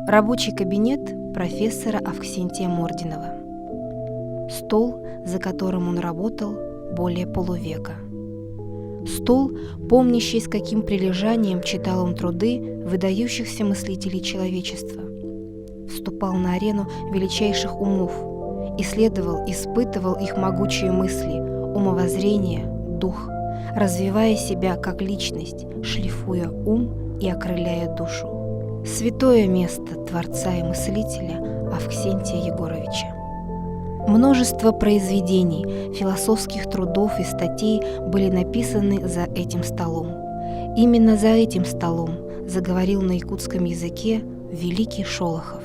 Рабочий кабинет профессора Авксентия Мординова. Стол, за которым он работал более полувека. Стол, помнящий, с каким прилежанием читал он труды выдающихся мыслителей человечества. Вступал на арену величайших умов, исследовал, испытывал их могучие мысли, умовоззрение, дух, развивая себя как личность, шлифуя ум и окрыляя душу. Святое место творца и мыслителя Авксентия Егоровича. Множество произведений, философских трудов и статей были написаны за этим столом. Именно за этим столом заговорил на якутском языке великий Шолохов.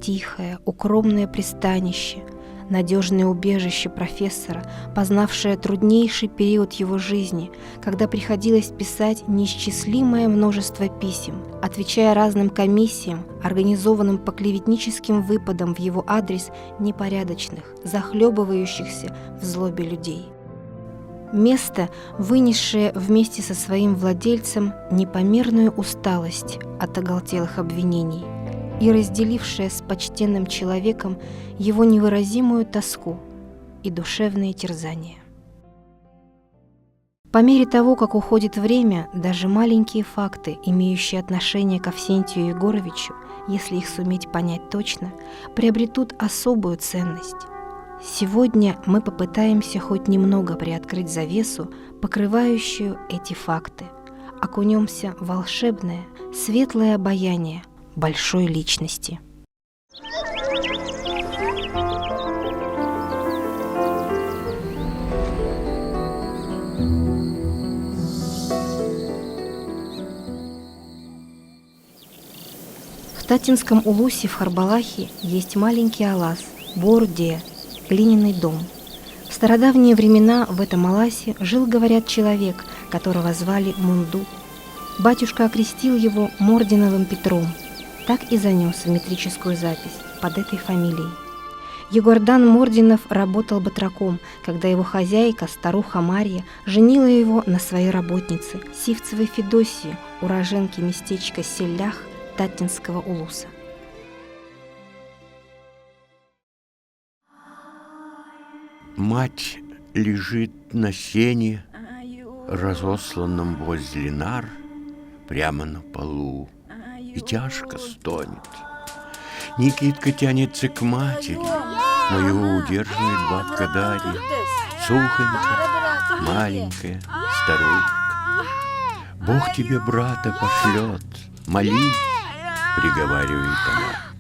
Тихое, укромное пристанище – надежное убежище профессора, познавшее труднейший период его жизни, когда приходилось писать неисчислимое множество писем, отвечая разным комиссиям, организованным по клеветническим выпадам в его адрес непорядочных, захлебывающихся в злобе людей. Место, вынесшее вместе со своим владельцем непомерную усталость от оголтелых обвинений и разделившее с почтенным человеком его невыразимую тоску и душевные терзания. По мере того, как уходит время, даже маленькие факты, имеющие отношение к Авсентию Егоровичу, если их суметь понять точно, приобретут особую ценность. Сегодня мы попытаемся хоть немного приоткрыть завесу, покрывающую эти факты. Окунемся в волшебное, светлое обаяние большой личности. В Татинском улусе в Харбалахе есть маленький алас, Борде, глиняный дом. В стародавние времена в этом аласе жил, говорят, человек, которого звали Мунду. Батюшка окрестил его Мординовым Петром, так и занес в метрическую запись под этой фамилией. Егордан Мординов работал батраком, когда его хозяйка, старуха Марья, женила его на своей работнице, Сивцевой Федосии, уроженке местечка Селях Таттинского улуса. Мать лежит на сене, разосланном возле нар, прямо на полу, и тяжко стонет. Никитка тянется к матери, но его удерживает бабка Дарья, сухонькая, маленькая старушка. Бог тебе брата пошлет, молись, приговаривает она.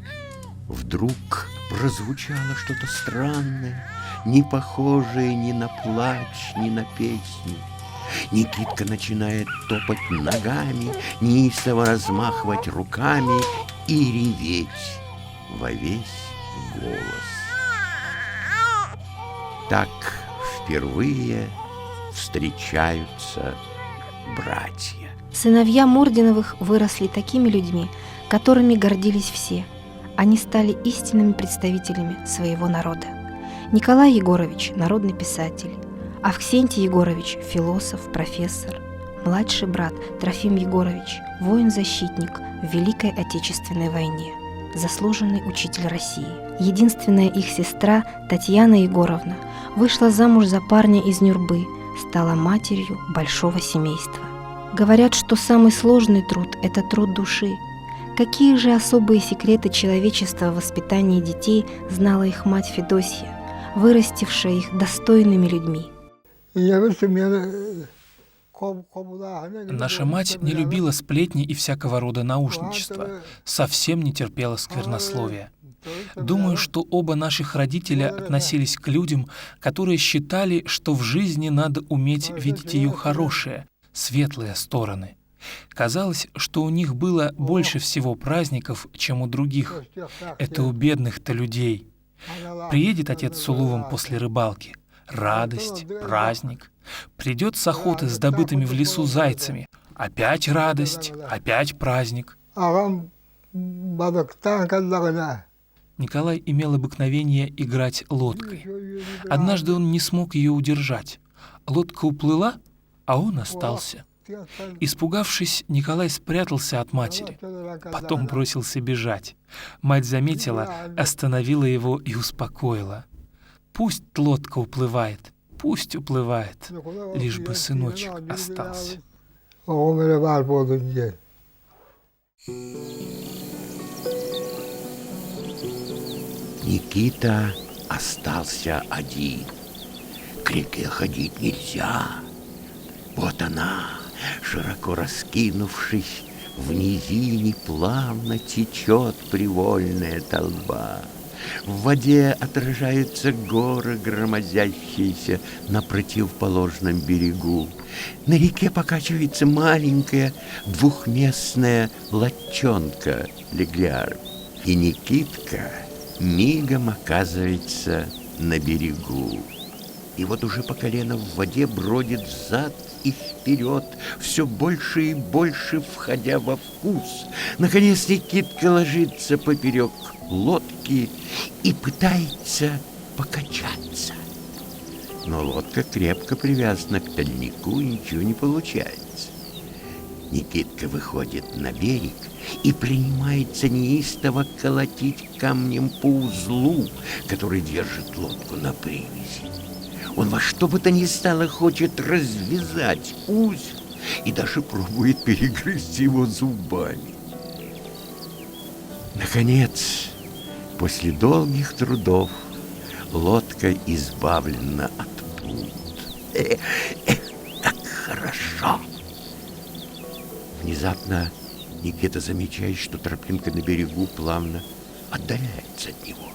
Вдруг прозвучало что-то странное, не похожее ни на плач, ни на песню. Никитка начинает топать ногами, неистово размахивать руками и реветь во весь голос. Так впервые встречаются братья. Сыновья Мординовых выросли такими людьми, которыми гордились все. Они стали истинными представителями своего народа. Николай Егорович – народный писатель, Авксентий Егорович – философ, профессор, младший брат Трофим Егорович – воин-защитник в Великой Отечественной войне, заслуженный учитель России. Единственная их сестра Татьяна Егоровна вышла замуж за парня из Нюрбы, стала матерью большого семейства. Говорят, что самый сложный труд – это труд души. Какие же особые секреты человечества в воспитании детей знала их мать Федосья, вырастившая их достойными людьми? Наша мать не любила сплетни и всякого рода наушничество, совсем не терпела сквернословия. Думаю, что оба наших родителя относились к людям, которые считали, что в жизни надо уметь видеть ее хорошие, светлые стороны. Казалось, что у них было больше всего праздников, чем у других. Это у бедных-то людей. Приедет отец с уловом после рыбалки, Радость, праздник. Придет с охоты с добытыми в лесу зайцами. Опять радость, опять праздник. Николай имел обыкновение играть лодкой. Однажды он не смог ее удержать. Лодка уплыла, а он остался. Испугавшись, Николай спрятался от матери. Потом бросился бежать. Мать заметила, остановила его и успокоила. Пусть лодка уплывает, пусть уплывает, лишь бы сыночек остался. Никита остался один. К реке ходить нельзя. Вот она, широко раскинувшись, в низине плавно течет привольная толба. В воде отражаются горы, громоздящиеся на противоположном берегу. На реке покачивается маленькая двухместная лодчонка Легляр. И Никитка мигом оказывается на берегу. И вот уже по колено в воде бродит взад и вперед, все больше и больше входя во вкус. Наконец Никитка ложится поперек лодки и пытается покачаться. Но лодка крепко привязана к тальнику, и ничего не получается. Никитка выходит на берег и принимается неистово колотить камнем по узлу, который держит лодку на привязи. Он во что бы то ни стало хочет развязать узел и даже пробует перегрызть его зубами. Наконец, после долгих трудов, лодка избавлена от пут. Эх, эх, как хорошо! Внезапно Никита замечает, что тропинка на берегу плавно отдаляется от него.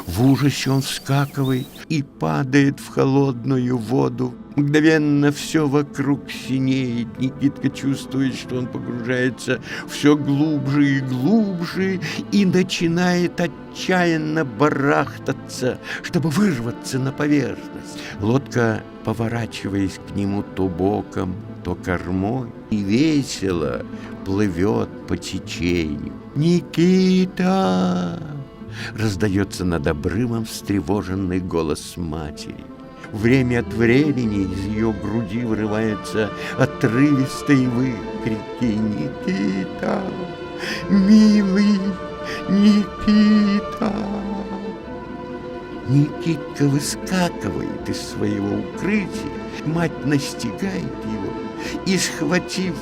В ужасе он вскакивает и падает в холодную воду. Мгновенно все вокруг синеет. Никитка чувствует, что он погружается все глубже и глубже и начинает отчаянно барахтаться, чтобы вырваться на поверхность. Лодка, поворачиваясь к нему то боком, то кормой, и весело плывет по течению. «Никита!» Раздается над обрывом встревоженный голос матери. Время от времени из ее груди вырываются отрывистые выкрики «Никита! Милый Никита!» Никитка выскакивает из своего укрытия, мать настигает его и, схватив,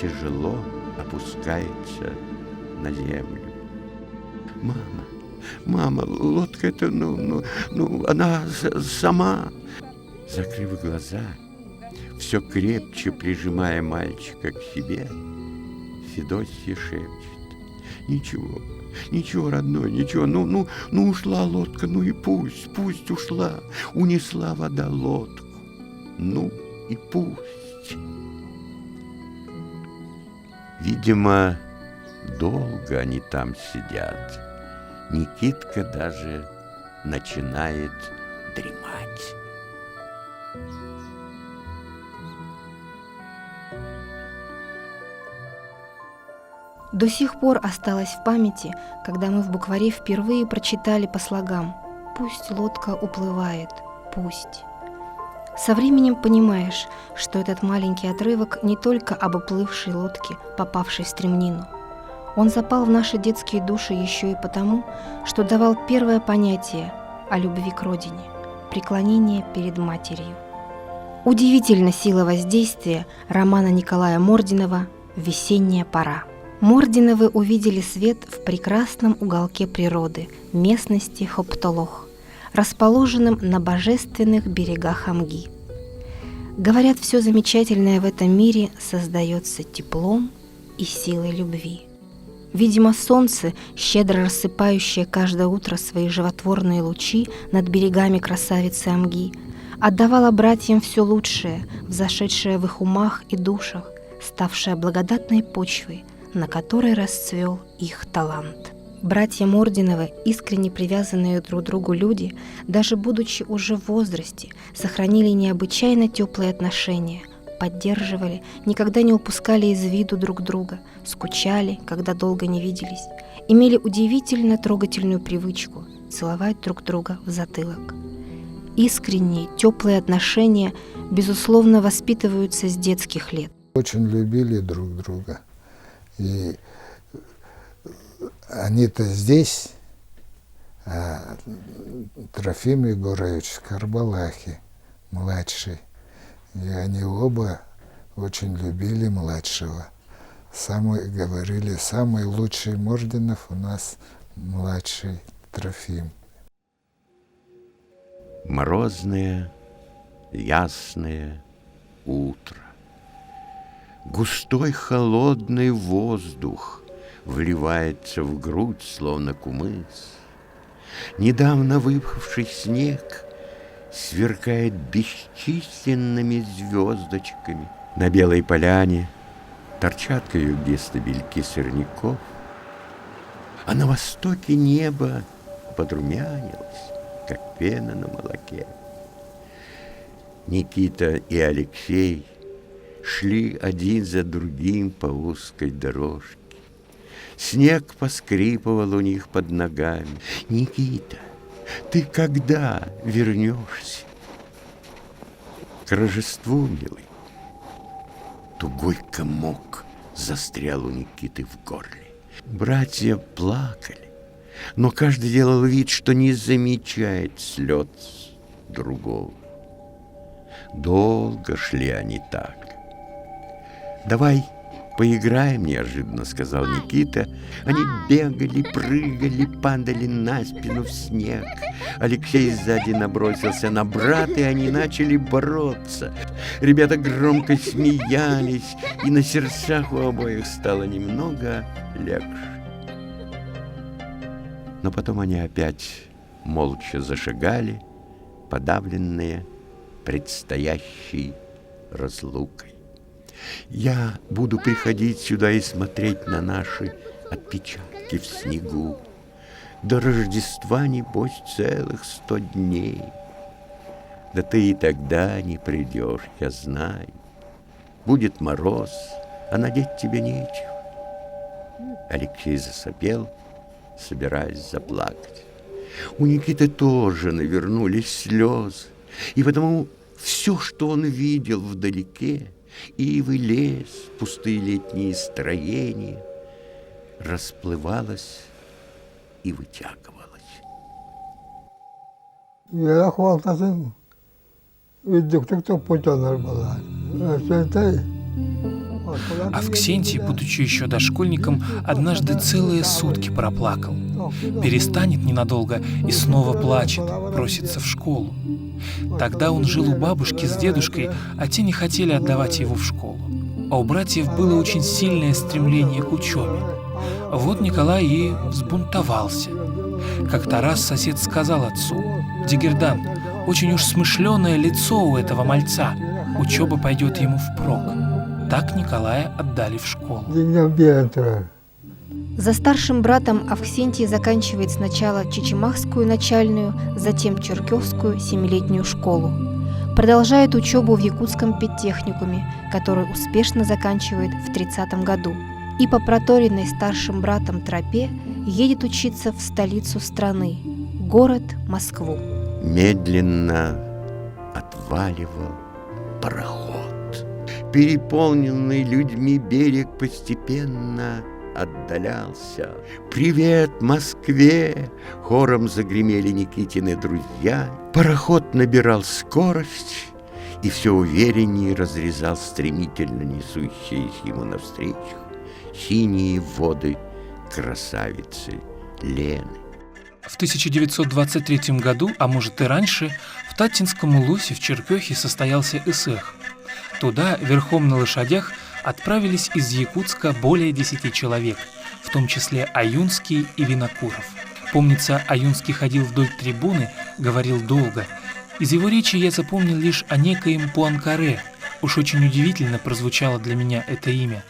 тяжело опускается на землю. «Мама, мама, лодка это, ну, ну, ну, она сама...» Закрыв глаза, все крепче прижимая мальчика к себе, Федосья шепчет. «Ничего, ничего, родной, ничего, ну, ну, ну ушла лодка, ну и пусть, пусть ушла, унесла вода лодку, ну и пусть». Видимо, долго они там сидят. Никитка даже начинает дремать. До сих пор осталось в памяти, когда мы в букваре впервые прочитали по слогам «Пусть лодка уплывает, пусть». Со временем понимаешь, что этот маленький отрывок не только об уплывшей лодке, попавшей в стремнину. Он запал в наши детские души еще и потому, что давал первое понятие о любви к родине – преклонение перед матерью. Удивительна сила воздействия романа Николая Мординова «Весенняя пора». Мординовы увидели свет в прекрасном уголке природы, местности Хоптолох, расположенном на божественных берегах Амги. Говорят, все замечательное в этом мире создается теплом и силой любви. Видимо, солнце, щедро рассыпающее каждое утро свои животворные лучи над берегами красавицы Амги, отдавало братьям все лучшее, взошедшее в их умах и душах, ставшее благодатной почвой, на которой расцвел их талант. Братья Мординовы, искренне привязанные друг к другу люди, даже будучи уже в возрасте, сохранили необычайно теплые отношения, поддерживали, никогда не упускали из виду друг друга, скучали, когда долго не виделись, имели удивительно трогательную привычку целовать друг друга в затылок. Искренние, теплые отношения, безусловно, воспитываются с детских лет. Очень любили друг друга. И они-то здесь, а Трофим Егорович в Карбалахе, младший. И они оба очень любили младшего. Самый, говорили, самый лучший Мординов у нас младший Трофим. Морозное, ясное утро. Густой холодный воздух вливается в грудь, словно кумыс. Недавно выпавший снег сверкает бесчисленными звездочками. На белой поляне торчат кое-где стебельки сорняков, а на востоке небо подрумянилось, как пена на молоке. Никита и Алексей шли один за другим по узкой дорожке. Снег поскрипывал у них под ногами. «Никита, ты когда вернешься?» «К Рождеству, милый». Тугой комок застрял у Никиты в горле. Братья плакали, но каждый делал вид, что не замечает слез другого. Долго шли они так. «Давай поиграем», — неожиданно сказал Никита. Они бегали, прыгали, падали на спину в снег. Алексей сзади набросился на брата, и они начали бороться. Ребята громко смеялись, и на сердцах у обоих стало немного легче. Но потом они опять молча зашагали, подавленные предстоящей разлукой. Я буду приходить сюда и смотреть на наши отпечатки в снегу. До Рождества, небось, целых 100 дней. Да ты и тогда не придешь, я знаю. Будет мороз, а надеть тебе нечего. Алексей засопел, собираясь заплакать. У Никиты тоже навернулись слезы, и потому все, что он видел вдалеке, ивы, лес, пустые летние строения, расплывалось и вытягивалось. Үөрэх суолтатын үрдүктүк туппут дьоннор буолар. Авксентий, будучи еще дошкольником, однажды целые сутки проплакал. Перестанет ненадолго и снова плачет, просится в школу. Тогда он жил у бабушки с дедушкой, а те не хотели отдавать его в школу. А у братьев было очень сильное стремление к учебе. Вот Николай и взбунтовался. Как-то раз сосед сказал отцу: «Дегердан, очень уж смышленое лицо у этого мальца, учеба пойдет ему впрок». Так Николая отдали в школу. За старшим братом Авксентий заканчивает сначала Чичимахскую начальную, затем Черкесскую семилетнюю школу. Продолжает учебу в Якутском педтехникуме, который успешно заканчивает в 30 году. И по проторенной старшим братом тропе едет учиться в столицу страны, город Москву. Медленно отваливал пароход. Переполненный людьми берег постепенно отдалялся. «Привет, Москве!» — хором загремели Никитины друзья. Пароход набирал скорость и все увереннее разрезал стремительно несущиеся ему навстречу синие воды красавицы Лены. В 1923 году, а может и раньше, в Таттинском улусе в Черкёхе состоялся ысыах. Туда, верхом на лошадях, отправились из Якутска более 10 человек, в том числе Аюнский и Винокуров. Помнится, Аюнский ходил вдоль трибуны, говорил долго. Из его речи я запомнил лишь о некоем Пуанкаре. Уж очень удивительно прозвучало для меня это имя.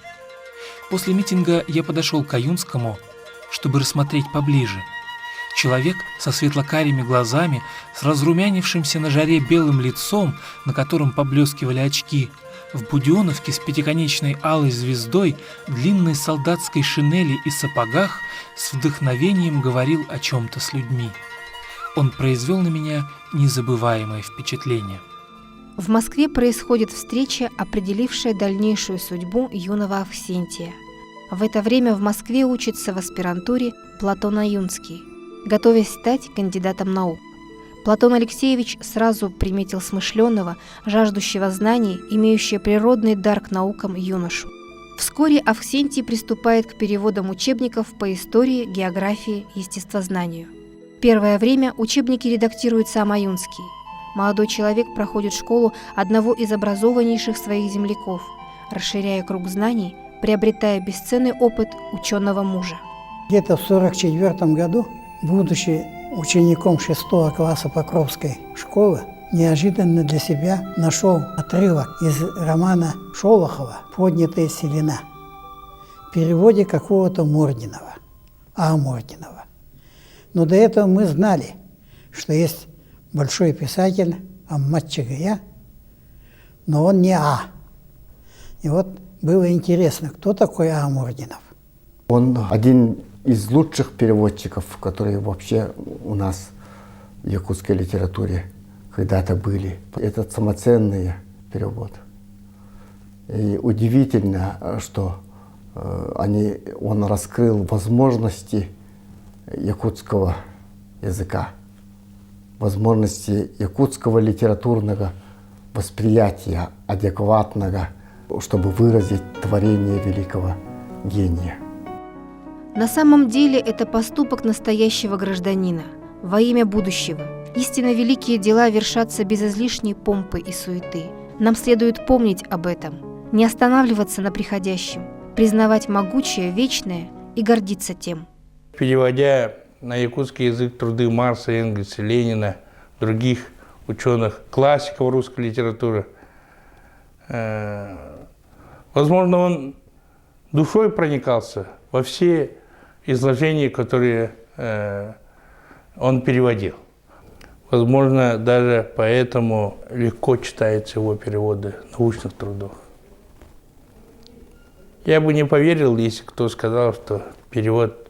После митинга я подошел к Аюнскому. чтобы рассмотреть поближе. Человек со светлокарими глазами, с разрумянившимся на жаре белым лицом, на котором поблескивали очки, в буденовке с пятиконечной алой звездой, длинной солдатской шинели и сапогах с вдохновением говорил о чем-то с людьми. Он произвел на меня незабываемое впечатление. В Москве происходит встреча, определившая дальнейшую судьбу юного Авксентия. В это время в Москве учится в аспирантуре Платон Аюнский, готовясь стать кандидатом наук. Платон Алексеевич сразу приметил смышленого, жаждущего знаний, имеющего природный дар к наукам юношу. Вскоре Авксентий приступает к переводам учебников по истории, географии, естествознанию. Первое время учебники редактирует сам Аюнский. Молодой человек проходит школу одного из образованнейших своих земляков, расширяя круг знаний, приобретая бесценный опыт ученого мужа. Где-то в 1944 году, будучи учеником шестого класса Покровской школы, неожиданно для себя нашел отрывок из романа Шолохова «Поднятая селена» в переводе какого-то Мординова, А. Мординова. Но до этого мы знали, что есть большой писатель Аммат Чагая, но он не А. И вот было интересно, кто такой А. Мординов. Он один из лучших переводчиков, которые вообще у нас в якутской литературе когда-то были. Это самоценный перевод. И удивительно, что они, он раскрыл возможности якутского языка, возможности якутского литературного восприятия, адекватного, чтобы выразить творение великого гения. На самом деле это поступок настоящего гражданина во имя будущего. Истинно великие дела вершатся без излишней помпы и суеты. Нам следует помнить об этом, не останавливаться на приходящем, признавать могучее, вечное и гордиться тем. Переводя на якутский язык труды Маркса, Энгельса, Ленина, других ученых, классиков русской литературы, возможно, он душой проникался во все изложения, которые он переводил. Возможно, даже поэтому легко читаются его переводы научных трудов. Я бы не поверил, если кто сказал, что перевод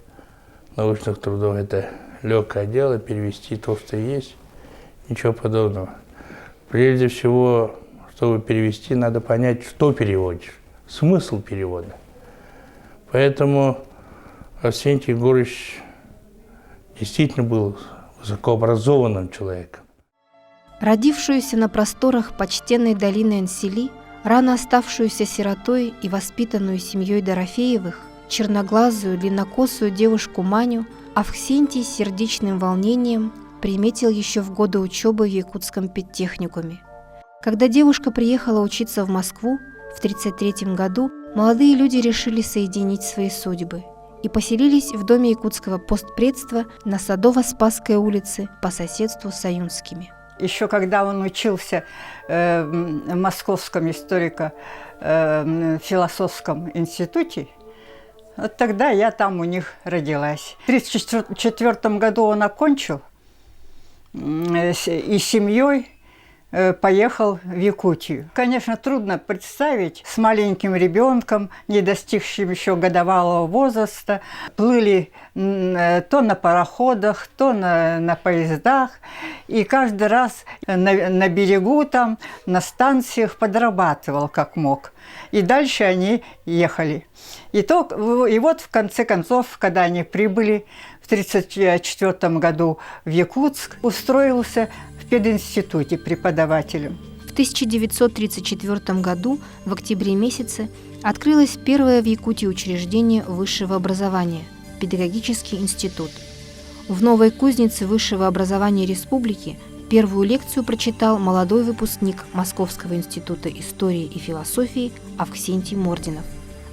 научных трудов – это легкое дело, перевести то, что есть. Ничего подобного. Прежде всего, чтобы перевести, надо понять, что переводишь, смысл перевода. Поэтому Авксентий Егорович действительно был высокообразованным человеком. Родившуюся на просторах почтенной долины Энсели, рано оставшуюся сиротой и воспитанную семьей Дорофеевых, черноглазую, длиннокосую девушку Маню Авксентий с сердечным волнением приметил еще в годы учебы в Якутском педтехникуме. Когда девушка приехала учиться в Москву в 1933 году, молодые люди решили соединить свои судьбы и поселились в доме якутского постпредства на Садово-Спасской улице по соседству с Аюнскими. Еще когда он учился в Московском историко-философском институте, вот тогда я там у них родилась. В 1934 году он окончил и с семьей поехал в Якутию. Конечно, трудно представить с маленьким ребенком, не достигшим еще годовалого возраста, плыли то на пароходах, то на поездах, и каждый раз на берегу там, на станциях подрабатывал как мог. И дальше они ехали. И вот в конце концов, когда они прибыли в 1934 году в Якутск, устроился в пединституте преподавателем. В 1934 году, в октябре месяце, открылось первое в Якутии учреждение высшего образования – педагогический институт. В новой кузнице высшего образования республики первую лекцию прочитал молодой выпускник Московского института истории и философии Авксентий Мординов.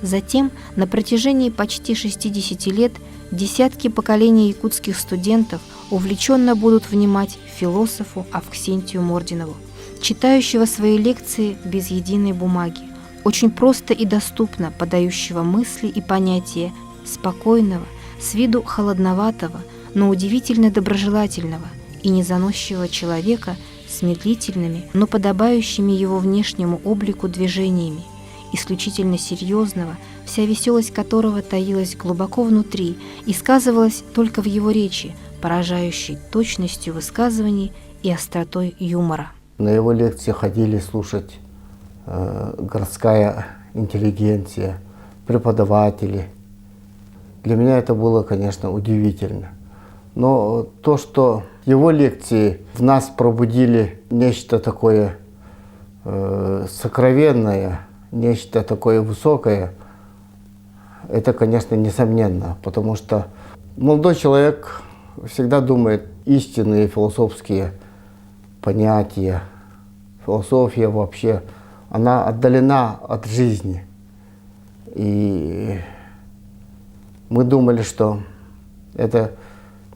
Затем на протяжении почти 60 лет десятки поколений якутских студентов увлеченно будут внимать философу Авксентию Мординову, читающего свои лекции без единой бумаги, очень просто и доступно подающего мысли и понятия спокойного, С виду холодноватого, но удивительно доброжелательного и незаносчивого человека с медлительными, но подобающими его внешнему облику движениями, исключительно серьезного, вся веселость которого таилась глубоко внутри и сказывалась только в его речи, поражающей точностью высказываний и остротой юмора. На его лекции ходили слушать городская интеллигенция, преподаватели. Для меня это было, конечно, удивительно. Но то, что его лекции в нас пробудили нечто такое сокровенное, нечто такое высокое, это, конечно, несомненно, потому что молодой человек всегда думает истинные философские понятия, философия вообще, она отдалена от жизни. И мы думали, что это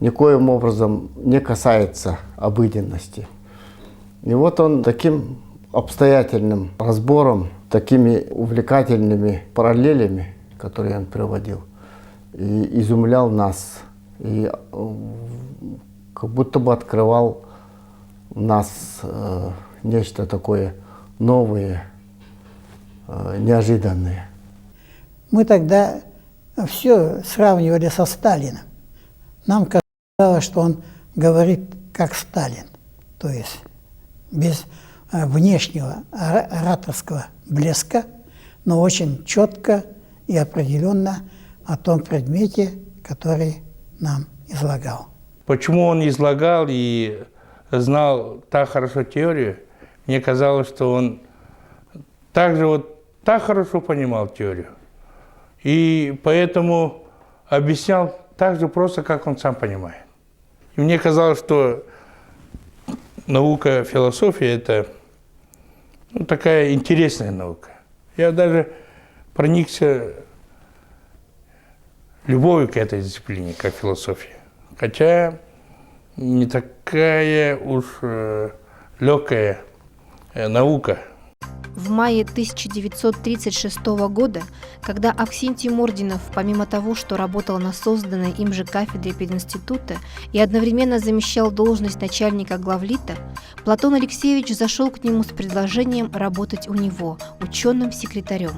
никоим образом не касается обыденности. И вот он таким обстоятельным разбором, такими увлекательными параллелями, которые он приводил, и изумлял нас, и как будто бы открывал в нас нечто такое новое, неожиданное. Мы тогда все сравнивали со Сталиным. Нам казалось, что он говорит как Сталин, то есть без внешнего ораторского блеска, но очень четко и определенно о том предмете, который нам излагал. Почему он излагал и знал так хорошо теорию? Мне казалось, что он также вот так хорошо понимал теорию. И поэтому объяснял так же просто, как он сам понимает. И мне казалось, что наука философия – это такая интересная наука. Я даже проникся любовью к этой дисциплине, как философия. Хотя не такая уж легкая наука. В мае 1936 года, когда Авксентий Мординов, помимо того, что работал на созданной им же кафедре пединститута и одновременно замещал должность начальника главлита, Платон Алексеевич зашел к нему с предложением работать у него, ученым-секретарем.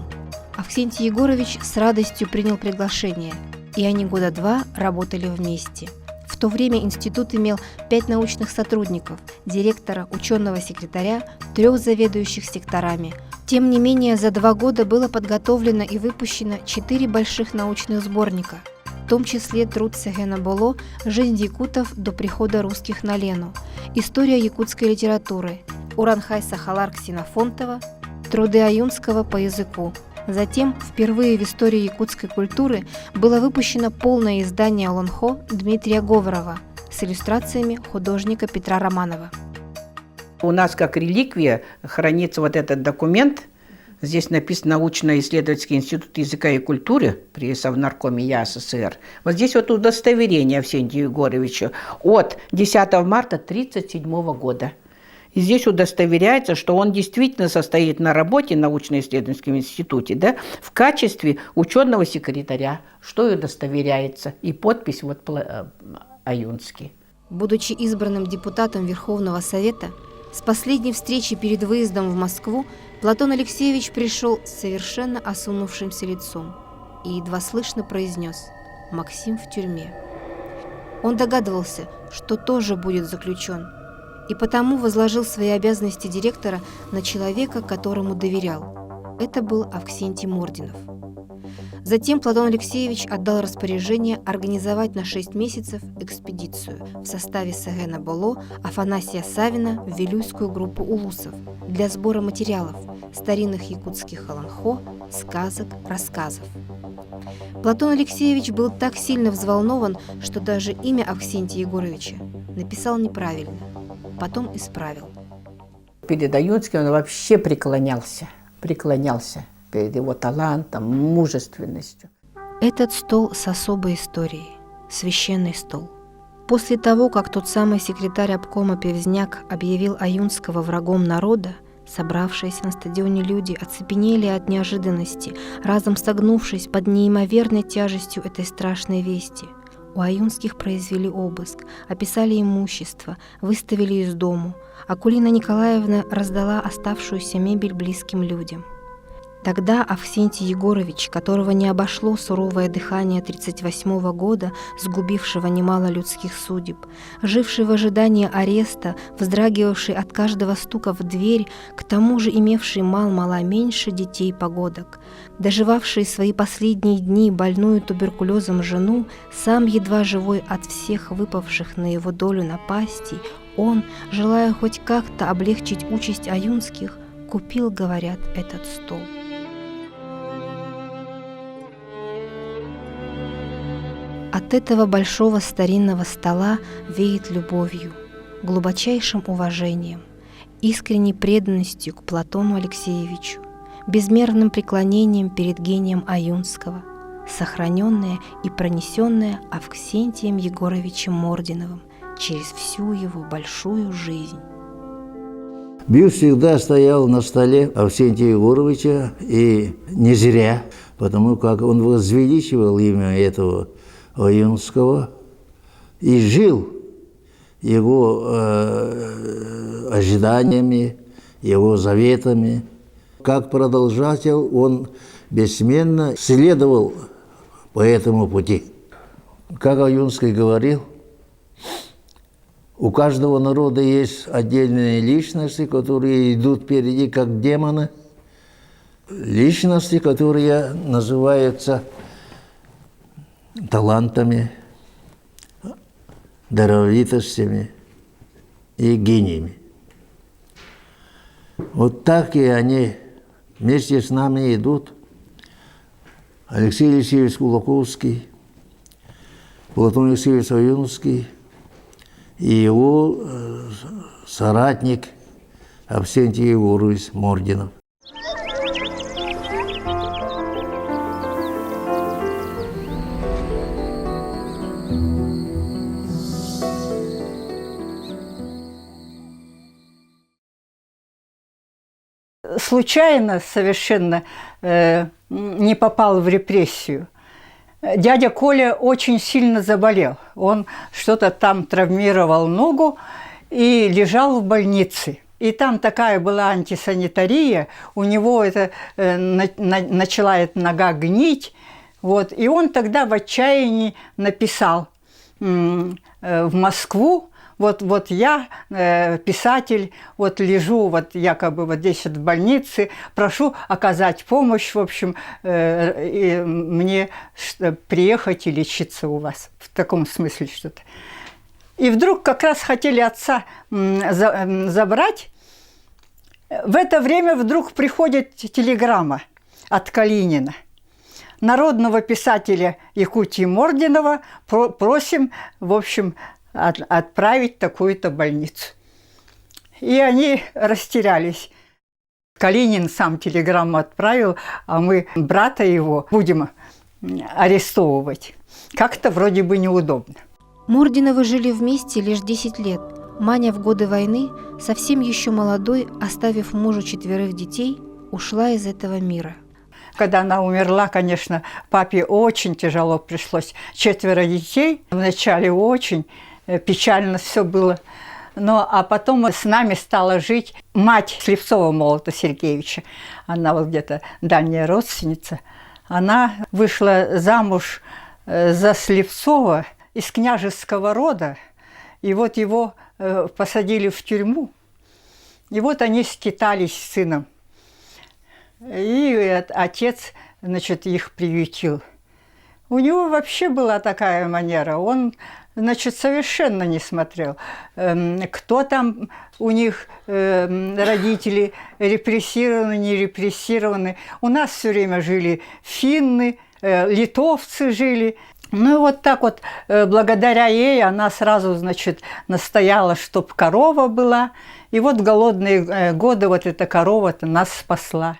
Авксентий Егорович с радостью принял приглашение, и они года два работали вместе. В то время институт имел 5 научных сотрудников, директора, ученого-секретаря, 3 заведующих секторами. Тем не менее, за 2 года было подготовлено и выпущено 4 больших научных сборника, в том числе труд Сехена Боло «Жизнь якутов до прихода русских на Лену», «История якутской литературы», Уранхай Сахалар Ксенофонтова, труды Аюнского по языку. Затем, впервые в истории якутской культуры, было выпущено полное издание Олонхо Дмитрия Говорова с иллюстрациями художника Петра Романова. У нас как реликвия хранится вот этот документ. Здесь написано Научно-исследовательский институт языка и культуры при Совнаркоме ЯССР. Вот здесь вот удостоверение Авксентию Егоровичу от 10 марта 1937 года. И здесь удостоверяется, что он действительно состоит на работе в научно-исследовательском институте, да, в качестве ученого секретаря, что и удостоверяется. И подпись вот Аюнский. Будучи избранным депутатом Верховного Совета, с последней встречи перед выездом в Москву Платон Алексеевич пришел с совершенно осунувшимся лицом и едва слышно произнес: «Максим в тюрьме». Он догадывался, что тоже будет заключен, и потому возложил свои обязанности директора на человека, которому доверял. Это был Авксентий Мординов. Затем Платон Алексеевич отдал распоряжение организовать на 6 месяцев экспедицию в составе Сехена Боло, Афанасия Савина в Вилюйскую группу улусов для сбора материалов, старинных якутских олонхо, сказок, рассказов. Платон Алексеевич был так сильно взволнован, что даже имя Авксентия Егоровича написал неправильно, потом исправил. Перед Аюнским он вообще преклонялся перед его талантом, мужественностью. Этот стол с особой историей, священный стол. После того, как тот самый секретарь обкома Певзняк объявил Аюнского врагом народа, собравшиеся на стадионе люди оцепенели от неожиданности, разом согнувшись под неимоверной тяжестью этой страшной вести. У Аюнских произвели обыск, описали имущество, выставили из дому. Акулина Николаевна раздала оставшуюся мебель близким людям – Тогда Авксентий Егорович, которого не обошло суровое дыхание 1938 года, сгубившего немало людских судеб, живший в ожидании ареста, вздрагивавший от каждого стука в дверь, к тому же имевший мал-мала меньше детей погодок, доживавший свои последние дни больную туберкулезом жену, сам едва живой от всех выпавших на его долю напастей, он, желая хоть как-то облегчить участь аюнских, купил, говорят, этот стол. От этого большого старинного стола веет любовью, глубочайшим уважением, искренней преданностью к Платону Алексеевичу, безмерным преклонением перед гением Аюнского, сохраненное и пронесенное Авксентием Егоровичем Мординовым через всю его большую жизнь. Бюст всегда стоял на столе Авксентия Егоровича, и не зря, потому как он возвеличивал имя этого Аюнского и жил его э, ожиданиями, его заветами. Как продолжатель он бессменно следовал по этому пути. Как Аюнский говорил, у каждого народа есть отдельные личности, которые идут впереди, как демоны. Личности, которые называются талантами, даровитостями и гениями. Вот так и они вместе с нами идут. Алексей Алексеевич Кулаковский, Платон Алексеевич Аюнский и его э, соратник Авксентий Егорович Мординов. Случайно совершенно э, не попал в репрессию. Дядя Коля очень сильно заболел. Он что-то там травмировал ногу и лежал в больнице. И там такая была антисанитария, у него это, э, на, на, начала эта нога гнить. Вот. И он тогда в отчаянии написал э, в Москву, вот, вот я, э, писатель, вот лежу вот якобы вот здесь вот в больнице, прошу оказать помощь, в общем, э, и мне приехать и лечиться у вас. В таком смысле что-то. И вдруг как раз хотели отца забрать. В это время вдруг приходит телеграмма от Калинина. Народного писателя Якутии Мординова просим, в общем, от, отправить такую-то больницу. И они растерялись. Калинин сам телеграмму отправил, а мы брата его будем арестовывать. Как-то вроде бы неудобно. Мординовы жили вместе лишь 10 лет. Маня в годы войны, совсем еще молодой, оставив мужу четверых детей, ушла из этого мира. Когда она умерла, конечно, папе очень тяжело пришлось. Четверо детей. Вначале очень э, печально все было. Но, а потом с нами стала жить мать Слепцова Молота Сергеевича. Она вот где-то дальняя родственница. Она вышла замуж э, за Слепцова из княжеского рода. И вот его э, посадили в тюрьму. И вот они скитались с сыном. И отец, значит, их приютил. У него вообще была такая манера. Он, значит, совершенно не смотрел, эм, кто там у них эм, родители репрессированы, не репрессированы. У нас все время жили финны, э, литовцы жили. Ну и вот так вот, э, благодаря ей она сразу, значит, настояла, чтоб корова была. И вот в голодные э, годы вот эта корова-то нас спасла.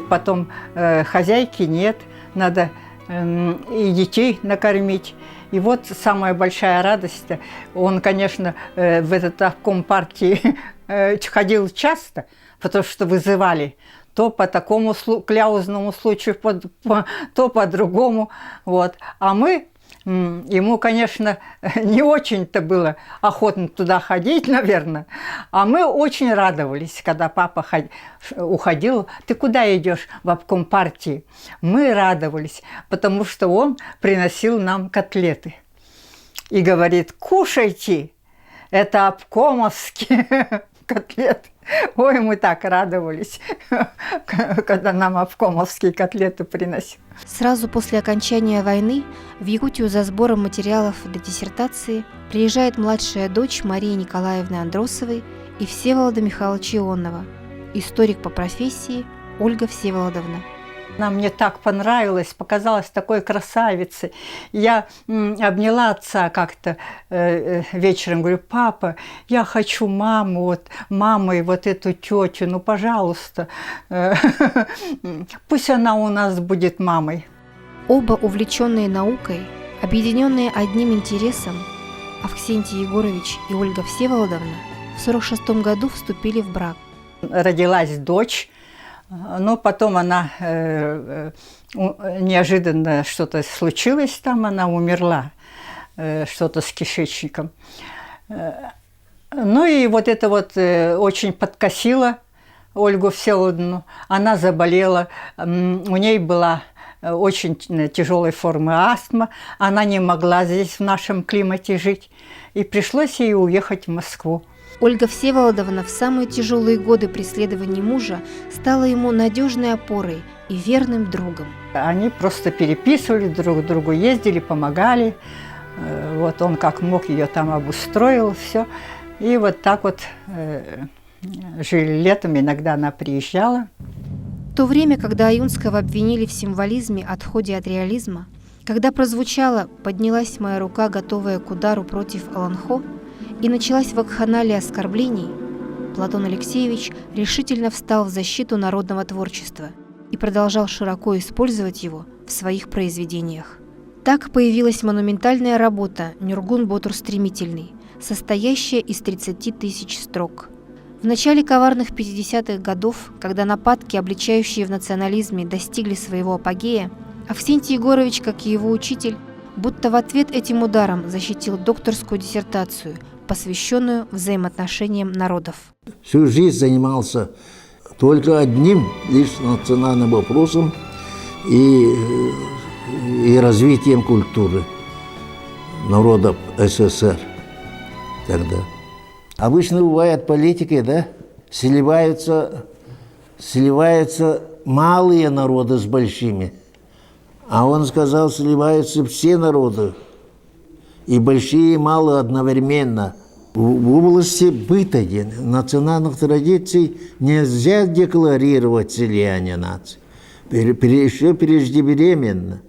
Потом э, хозяйки нет, надо э, и детей накормить. И вот самая большая радость, он, конечно, э, в этот обком партии э, ходил часто, потому что вызывали. То по такому кляузному случаю, то по другому. Вот. А мы Ему, конечно, не очень-то было охотно туда ходить, наверное. А мы очень радовались, когда папа уходил. Ты куда идешь в обком партии? Мы радовались, потому что он приносил нам котлеты. И говорит, кушайте, это обкомовские котлеты. Ой, мы так радовались, когда нам обкомовские котлеты приносил. Сразу после окончания войны в Якутию за сбором материалов для диссертации приезжает младшая дочь Марии Николаевны Андросовой и Всеволода Михайловича Ионова, историк по профессии Ольга Всеволодовна. Она мне так понравилась, показалась такой красавицей. Я обняла отца как-то э, э, вечером, говорю, папа, я хочу маму, вот маму и вот эту тетю, ну, пожалуйста, пусть она у нас будет мамой. Оба увлеченные наукой, объединенные одним интересом, Авксентий Егорович и Ольга Всеволодовна в 1946 году вступили в брак. Родилась дочь, но потом она э, э, неожиданно что-то случилось там, она умерла, э, что-то с кишечником. Ну и вот это вот очень подкосило Ольгу Всеволодовну. Она заболела, у ней была очень тяжелой формы астма, она не могла здесь в нашем климате жить, и пришлось ей уехать в Москву. Ольга Всеволодовна в самые тяжелые годы преследований мужа стала ему надежной опорой и верным другом. Они просто переписывали друг другу, ездили, помогали. Э, вот он как мог ее там обустроил, все. И вот так вот э, жили летом, иногда она приезжала. В то время, когда Аюнского обвинили в символизме, отходе от реализма, когда прозвучало «поднялась моя рука, готовая к удару против Аланхо», и началась вакханалия оскорблений, Платон Алексеевич решительно встал в защиту народного творчества и продолжал широко использовать его в своих произведениях. Так появилась монументальная работа «Нюргун Ботур Стремительный», состоящая из 30 тысяч строк. В начале коварных 50-х годов, когда нападки, обличающие в национализме, достигли своего апогея, Авксентий Егорович, как и его учитель, будто в ответ этим ударом защитил докторскую диссертацию, посвященную взаимоотношениям народов. Всю жизнь занимался только одним лишь национальным вопросом и, и развитием культуры народов СССР тогда. Обычно бывает политики, да, сливаются, сливаются малые народы с большими. А он сказал, сливаются все народы, и большие, и малые одновременно. В области быта национальных традиций нельзя декларировать слияние наций. Еще преждевременно.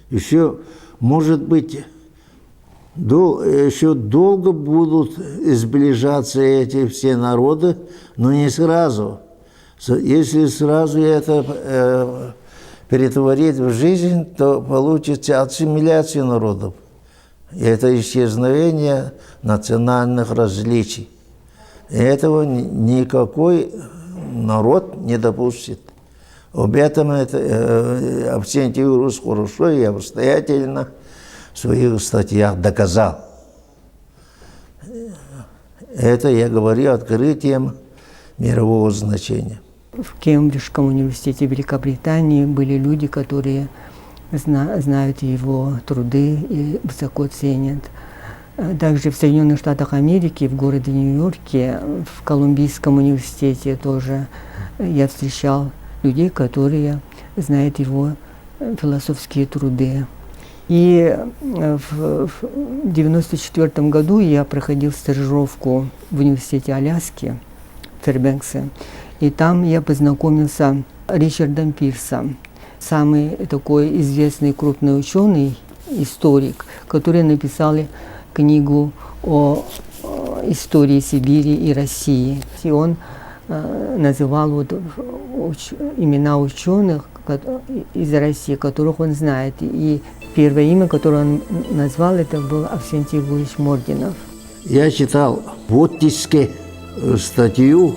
Еще, может быть, дол, еще долго будут сближаться эти все народы, но не сразу. Если сразу это э, перетворить в жизнь, то получится ассимиляция народов. И это исчезновение национальных различий. И этого никакой народ не допустит. Об этом это, э, Авксентий Юрьевич хорошо и обстоятельно в своих статьях доказал. Это я говорю открытием мирового значения. В Кембриджском университете Великобритании были люди, которые знают его труды и высоко ценят. Также в Соединенных Штатах Америки, в городе Нью-Йорке, в Колумбийском университете тоже я встречал людей, которые знают его философские труды. И в 1994 году я проходил стажировку в университете Аляски, в Фербенксе. И там я познакомился с Ричардом Пирсом, самый такой известный крупный ученый, историк, который написал книгу о истории Сибири и России. И он называл вот имена ученых из России, которых он знает. И первое имя, которое он назвал, это был Авксентий Егорович Мординов. Я читал в оттиске статью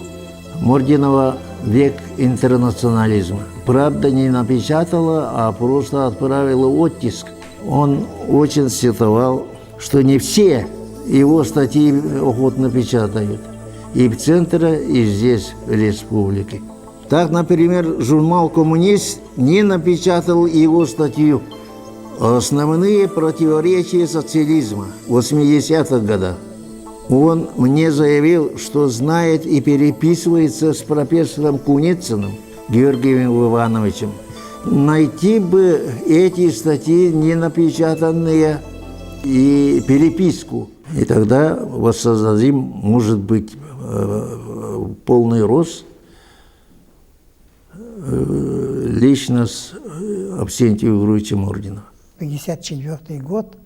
Мординова «Век интернационализма». Правда, не напечатала, а просто отправила оттиск. Он очень сетовал, что не все его статьи охотно печатают. И в центре, и здесь, в республике. Так, например, журнал «Коммунист» не напечатал его статью «Основные противоречия социализма» в 80-х годах. Он мне заявил, что знает и переписывается с профессором Куницыным Георгием Ивановичем. Найти бы эти статьи, не напечатанные, и переписку. И тогда воссоздадим, может быть, полный рост лично с Авксентием Егоровичем Ординовым. 1954 год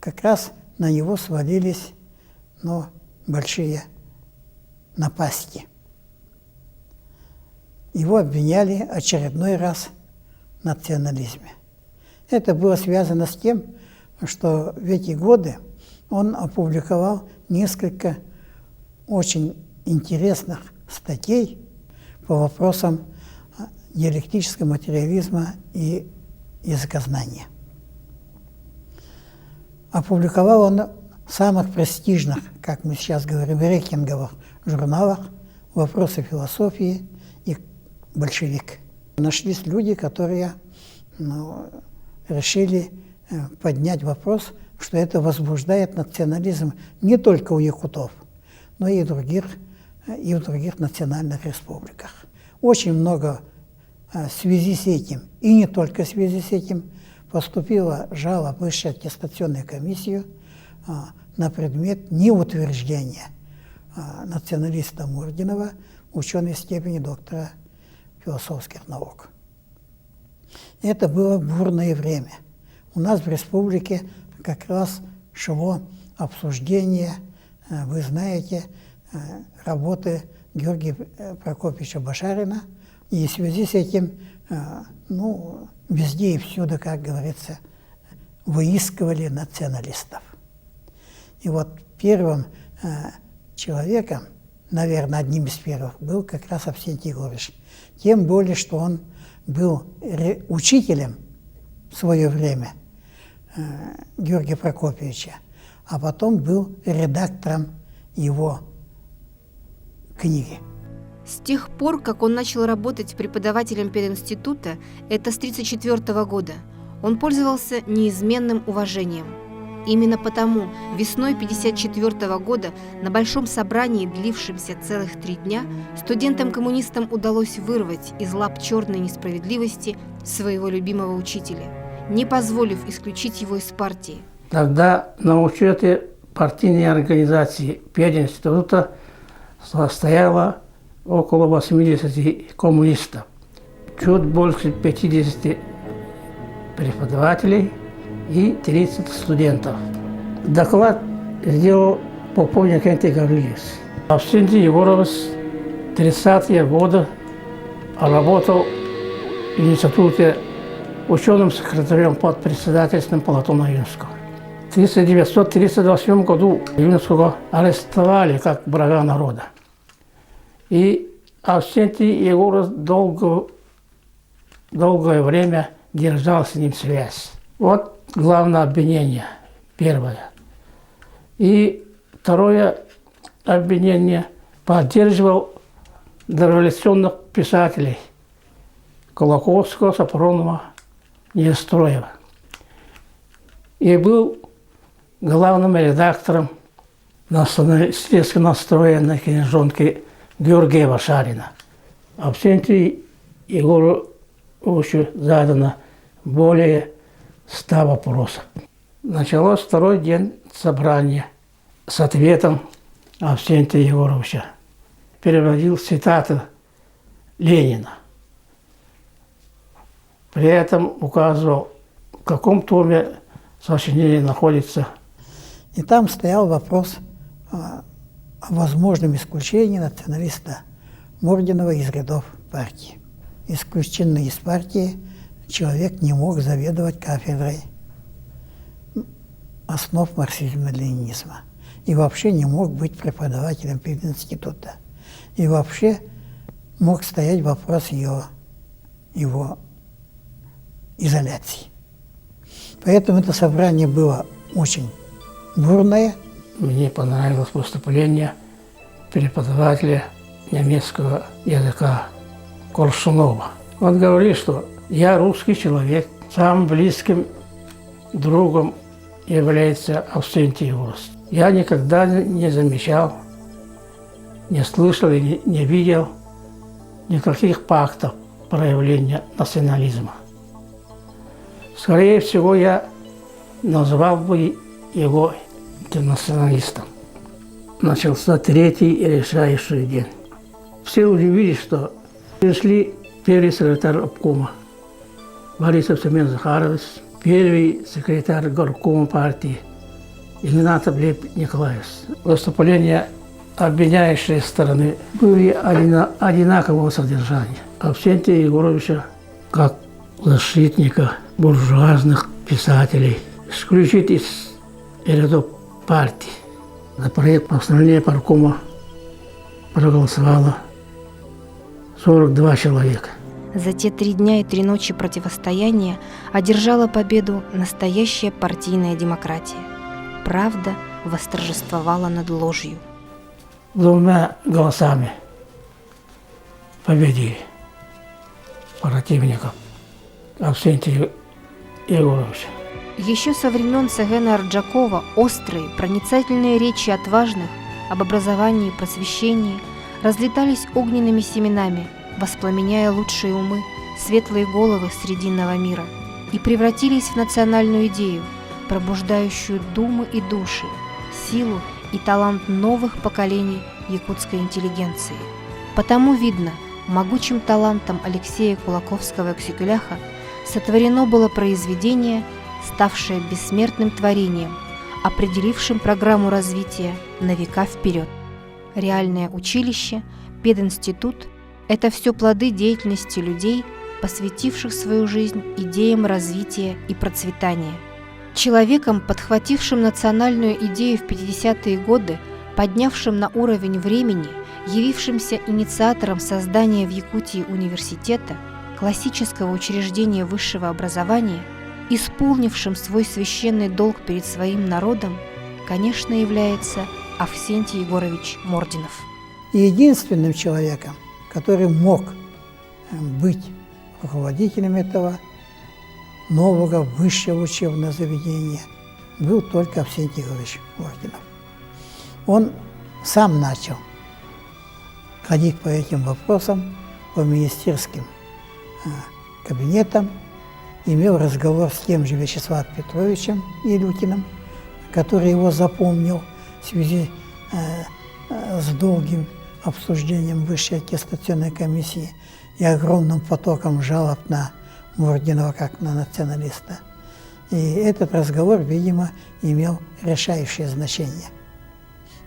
как раз на него свалились, ну, большие напасти. Его обвиняли очередной раз в национализме. Это было связано с тем, что в эти годы он опубликовал несколько очень интересных статей по вопросам диалектического материализма и языкознания. Опубликовал он в самых престижных, как мы сейчас говорим, рейтинговых журналах «Вопросы философии» и «Большевик». Нашлись люди, которые, ну, решили поднять вопрос, что это возбуждает национализм не только у якутов, но и в других национальных республиках. Очень много в связи с этим, и не только в связи с этим, поступило жалоб в Высшую аттестационную комиссию на предмет неутверждения националиста Мординова ученой степени доктора философских наук. Это было бурное время. У нас в республике как раз шло обсуждение, вы знаете, работы Георгия Прокопьевича Башарина. И в связи с этим, ну, везде и всюду, как говорится, выискивали националистов. И вот первым человеком, наверное, одним из первых, был как раз Авксентий Егорович. Тем более, что он был учителем в свое время Георгия Прокопьевича, а потом был редактором его книги. С тех пор, как он начал работать преподавателем пединститута, это с 1934 года, он пользовался неизменным уважением. Именно потому весной 1954 года на большом собрании, длившемся целых 3 дня, студентам-коммунистам удалось вырвать из лап черной несправедливости своего любимого учителя, не позволив исключить его из партии. Тогда на учете партийной организации пединститута состояло около 80 коммунистов, чуть больше 50 преподавателей и 30 студентов. Доклад сделал Попов Иннокентий Гаврилович. Авксентий Егорович 30-е годы работал в институте ученым секретарем под председательством Платона Ойунского. В 1938 году Ойунского арестовали как врага народа. И Авксентий Егорович долгое время держал с ним связь. Вот главное обвинение, первое. И второе обвинение: поддерживал дореволюционных писателей Кулаковского, Софронова, Неустроева. И был главным редактором националистически настроенной книжонки Георгия Башарина. Авксентию Егоровичу задано более 100 вопросов. Началось второй день собрания с ответом Авксентия Егоровича. Переводил цитаты Ленина. При этом указывал, в каком томе сочинение находится. И там стоял вопрос о возможном исключении националиста Мординова из рядов партии. Исключенный из партии человек не мог заведовать кафедрой основ марксизма-ленинизма и вообще не мог быть преподавателем пединститута. И вообще мог стоять вопрос ее, его изоляции. Поэтому это собрание было очень бурное. Мне понравилось выступление преподавателя немецкого языка Коршунова. Он говорит, что я русский человек, самым близким другом является Авсентий Егорович. Я никогда не замечал, не слышал и не видел никаких фактов проявления национализма. Скорее всего, я назвал бы его интернационалистом. Начался третий и решающий день. Все удивились, что пришли первый секретарь обкома Борисов Семен Захарович, первый секретарь горкома партии Игнатов Лев Николаевич. Выступления обвиняющей стороны были одинакового содержания. Авсентия Егоровича как защитника буржуазных писателей исключить из рядов партии. За проект постановления паркома проголосовало 42 человека. За те три дня и три ночи противостояния одержала победу настоящая партийная демократия. Правда восторжествовала над ложью. Двумя голосами победили противников Авсентия Егоровича. Еще со времен Сагена Арджакова острые, проницательные речи отважных об образовании и просвещении разлетались огненными семенами, воспламеняя лучшие умы, светлые головы срединного мира и превратились в национальную идею, пробуждающую думы и души, силу и талант новых поколений якутской интеллигенции. Потому видно, могучим талантом Алексея Кулаковского-Ксюкюляха сотворено было произведение, ставшее бессмертным творением, определившим программу развития на века вперед. Реальное училище, пединститут – это все плоды деятельности людей, посвятивших свою жизнь идеям развития и процветания. Человеком, подхватившим национальную идею в 50-е годы, поднявшим на уровень времени, явившимся инициатором создания в Якутии университета, классического учреждения высшего образования, исполнившим свой священный долг перед своим народом, конечно, является Авсентий Егорович Мординов. Единственным человеком, который мог быть руководителем этого нового высшего учебного заведения, был только Авсентий Егорович Мординов. Он сам начал ходить по этим вопросам, по министерским кабинетам, имел разговор с тем же Вячеславом Петровичем Илютиным, который его запомнил в связи с долгим обсуждением Высшей аттестационной комиссии и огромным потоком жалоб на Мординова как на националиста. И этот разговор, видимо, имел решающее значение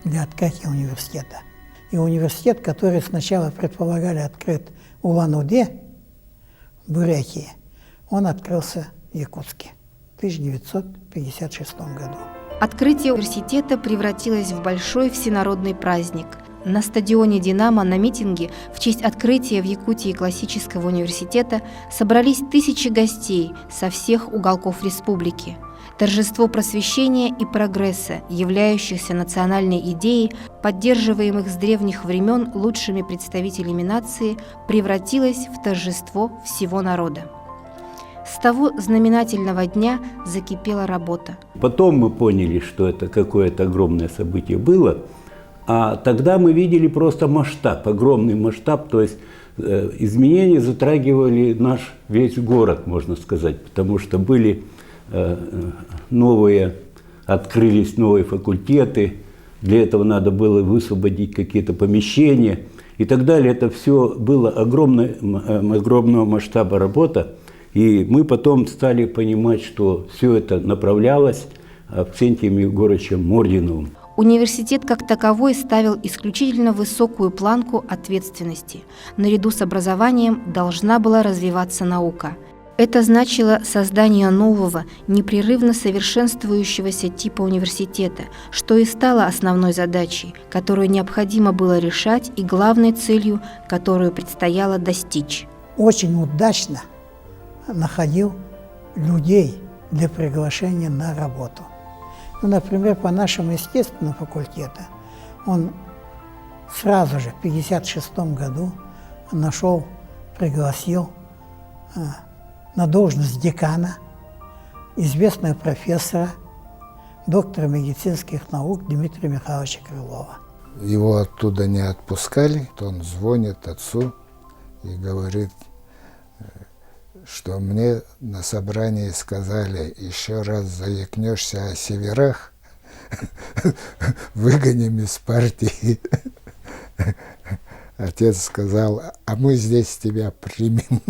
для открытия университета. И университет, который сначала предполагали открыт в Улан-Удэ, в Бурятии, он открылся в Якутске в 1956 году. Открытие университета превратилось в большой всенародный праздник. На стадионе «Динамо» на митинге в честь открытия в Якутии классического университета собрались тысячи гостей со всех уголков республики. Торжество просвещения и прогресса, являющихся национальной идеей, поддерживаемых с древних времен лучшими представителями нации, превратилось в торжество всего народа. С того знаменательного дня закипела работа. Потом мы поняли, что это какое-то огромное событие было, а тогда мы видели просто масштаб, огромный масштаб, то есть изменения затрагивали наш весь город, можно сказать, потому что были новые, открылись новые факультеты, для этого надо было высвободить какие-то помещения и так далее. Это все было огромного масштаба работа. И мы потом стали понимать, что все это направлялось Авксентием Егоровичем Мординовым. Университет как таковой ставил исключительно высокую планку ответственности. Наряду с образованием должна была развиваться наука. Это значило создание нового, непрерывно совершенствующегося типа университета, что и стало основной задачей, которую необходимо было решать и главной целью, которую предстояло достичь. Очень удачно находил людей для приглашения на работу. Ну, например, по нашему естественному факультету он сразу же в 1956 году нашел, пригласил на должность декана известного профессора, доктора медицинских наук Дмитрия Михайловича Крылова. Его оттуда не отпускали. Он звонит отцу и говорит, что мне на собрании сказали, еще раз заикнешься о северах, выгоним из партии. Отец сказал, а мы здесь тебя примем.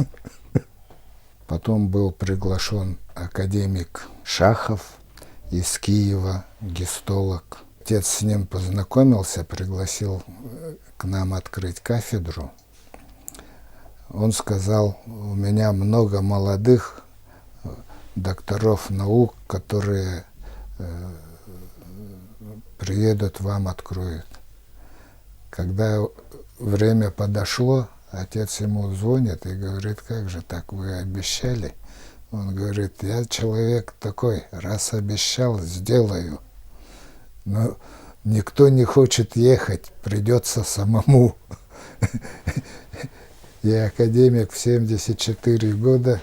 Потом был приглашен академик Шахов из Киева, гистолог. Отец с ним познакомился, пригласил к нам открыть кафедру. Он сказал, у меня много молодых докторов наук, которые приедут, вам откроют. Когда время подошло, отец ему звонит и говорит, как же так, вы обещали? Он говорит, я человек такой, раз обещал, сделаю. Но никто не хочет ехать, придется самому. И академик в 74 года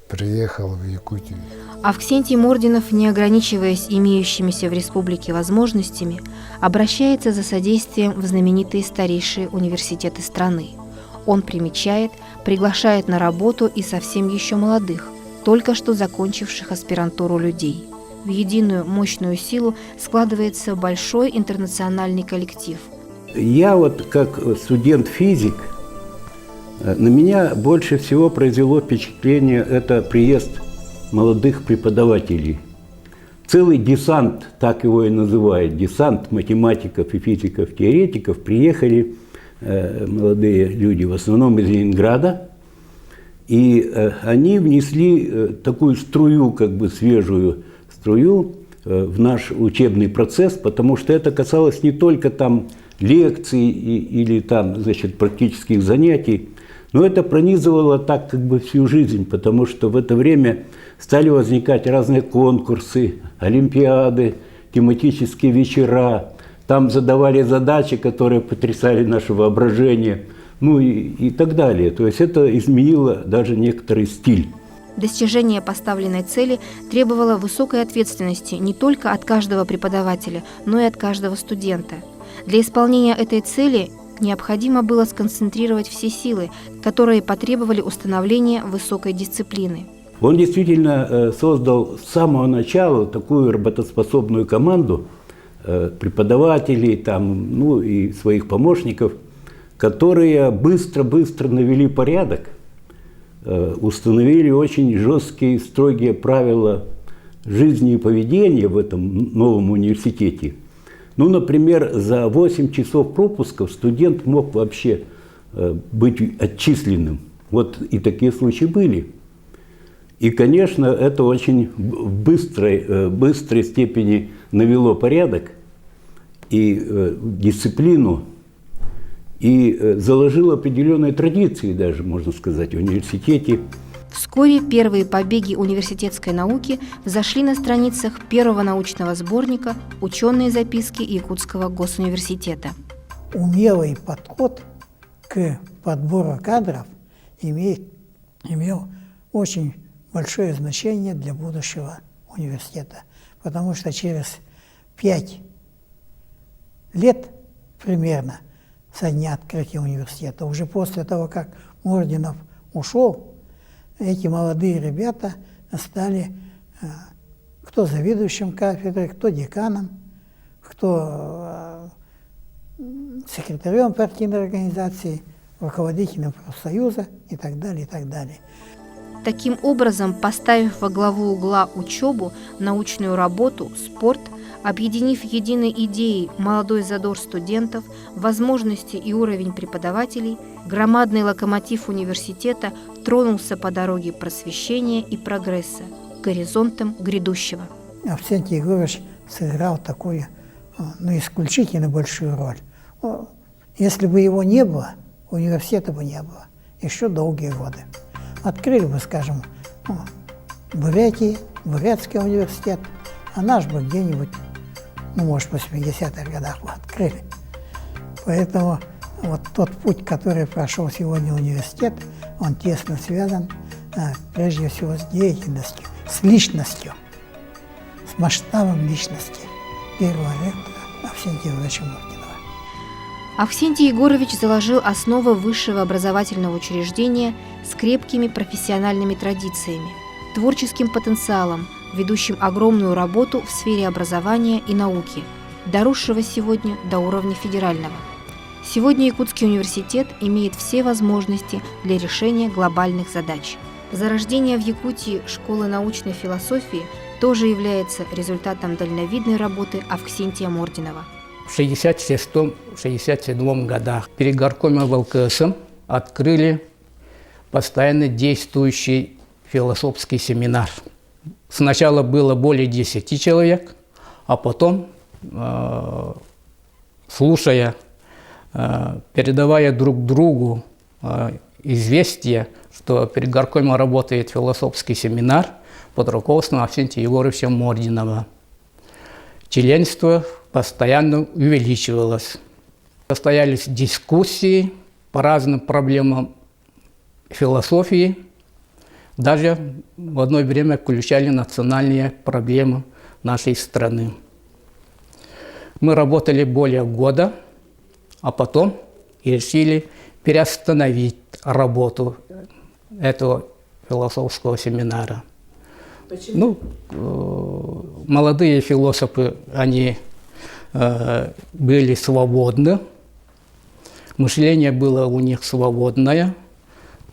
приехал в Якутию. Авксентий Мординов, не ограничиваясь имеющимися в республике возможностями, обращается за содействием в знаменитые старейшие университеты страны. Он примечает, приглашает на работу и совсем еще молодых, только что закончивших аспирантуру людей. В единую мощную силу складывается большой интернациональный коллектив. Я вот как студент-физик, на меня больше всего произвело впечатление это приезд молодых преподавателей. Целый десант, так его и называют, десант математиков и физиков-теоретиков, приехали молодые люди, в основном из Ленинграда, и они внесли такую струю, как бы свежую струю в наш учебный процесс, потому что это касалось не только там лекций или там, значит, практических занятий, но это пронизывало так как бы всю жизнь, потому что в это время стали возникать разные конкурсы, олимпиады, тематические вечера. Там задавали задачи, которые потрясали наше воображение, ну и так далее. То есть это изменило даже некоторый стиль. Достижение поставленной цели требовало высокой ответственности не только от каждого преподавателя, но и от каждого студента. Для исполнения этой цели необходимо было сконцентрировать все силы, которые потребовали установления высокой дисциплины. Он действительно создал с самого начала такую работоспособную команду преподавателей там, ну, и своих помощников, которые быстро-быстро навели порядок, установили очень жесткие, строгие правила жизни и поведения в этом новом университете. Ну, например, за 8 часов пропусков студент мог вообще быть отчисленным. Вот и такие случаи были. И, конечно, это очень в быстрой степени навело порядок и дисциплину, и заложило определенные традиции даже, можно сказать, в университете. Вскоре первые побеги университетской науки взошли на страницах первого научного сборника «Ученые записки Якутского госуниверситета». Умелый подход к подбору кадров имел очень большое значение для будущего университета, потому что через 5 лет примерно со дня открытия университета, уже после того, как Мординов ушел, эти молодые ребята стали кто заведующим кафедрой, кто деканом, кто секретарем партийной организации, руководителем профсоюза и так далее, и так далее. Таким образом, поставив во главу угла учебу, научную работу, спорт, объединив единой идеей молодой задор студентов, возможности и уровень преподавателей, громадный локомотив университета тронулся по дороге просвещения и прогресса к горизонтам грядущего. Авсентий Егорович сыграл такую, ну, исключительно большую роль. Если бы его не было, университета бы не было еще долгие годы. Открыли бы, скажем, ну, Бурятии, Бурятский университет, а наш бы где-нибудь, ну, может, в 80-х годах бы открыли. Поэтому вот тот путь, который прошел сегодня университет, он тесно связан прежде всего с деятельностью, с личностью, с масштабом личности первого ректора Авсентия Ивановича Муртинова. Авксентий Егорович заложил основы высшего образовательного учреждения с крепкими профессиональными традициями, творческим потенциалом, ведущим огромную работу в сфере образования и науки, доросшего сегодня до уровня федерального. Сегодня Якутский университет имеет все возможности для решения глобальных задач. Зарождение в Якутии школы научной философии тоже является результатом дальновидной работы Авксентия Мординова. В 1966-1967 годах перед горкомом ВЛКСМ открыли постоянно действующий философский семинар. Сначала было более 10 человек, а потом, слушая, передавая друг другу известие, что перед горкомом работает философский семинар под руководством Авксентия Егоровича Мординова. Членство постоянно увеличивалось. Состоялись дискуссии по разным проблемам философии. Даже в одно время включали национальные проблемы нашей страны. Мы работали более года, а потом решили приостановить работу этого философского семинара. Почему? Ну, молодые философы, они были свободны, мышление было у них свободное.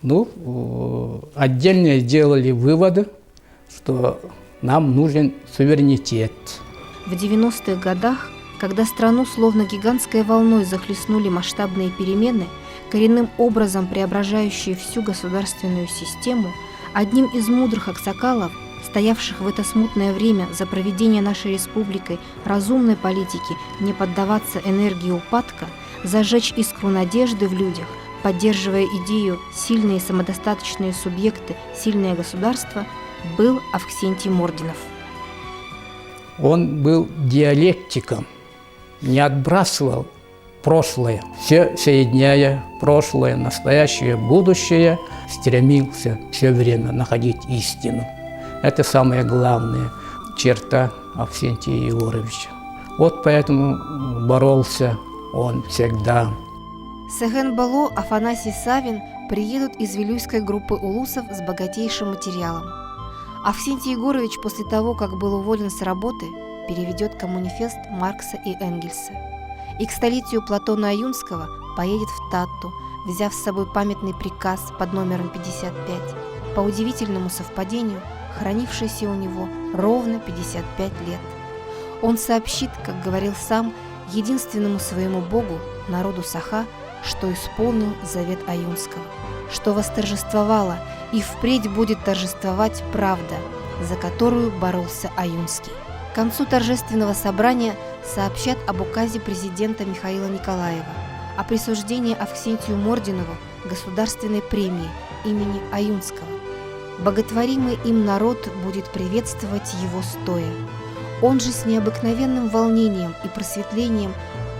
Ну, отдельно делали выводы, что нам нужен суверенитет. В 90-х годах, когда страну словно гигантской волной захлестнули масштабные перемены, коренным образом преображающие всю государственную систему, одним из мудрых аксакалов, стоявших в это смутное время за проведение нашей республикой разумной политики не поддаваться энергии упадка, зажечь искру надежды в людях, поддерживая идею «сильные самодостаточные субъекты, сильное государство», был Авксентий Мординов. Он был диалектиком, не отбрасывал прошлое, все соединяя прошлое, настоящее, будущее, стремился все время находить истину. Это самая главная черта Авксентия Егоровича. Вот поэтому боролся он всегда. Сэхэн Боло, Афанасий Савин приедут из Вилюйской группы улусов с богатейшим материалом. Авксентий Егорович после того, как был уволен с работы, переведет коммунифест Маркса и Энгельса. И к столетию Платона Аюнского поедет в Татту, взяв с собой памятный приказ под номером 55, по удивительному совпадению, хранившийся у него ровно 55 лет. Он сообщит, как говорил сам, единственному своему богу, народу Саха, что исполнил завет Аюнского, что восторжествовала и впредь будет торжествовать правда, за которую боролся Аюнский. К концу торжественного собрания сообщат об указе президента Михаила Николаева о присуждении Авксентию Мординову государственной премии имени Аюнского. Боготворимый им народ будет приветствовать его стоя. Он же с необыкновенным волнением и просветлением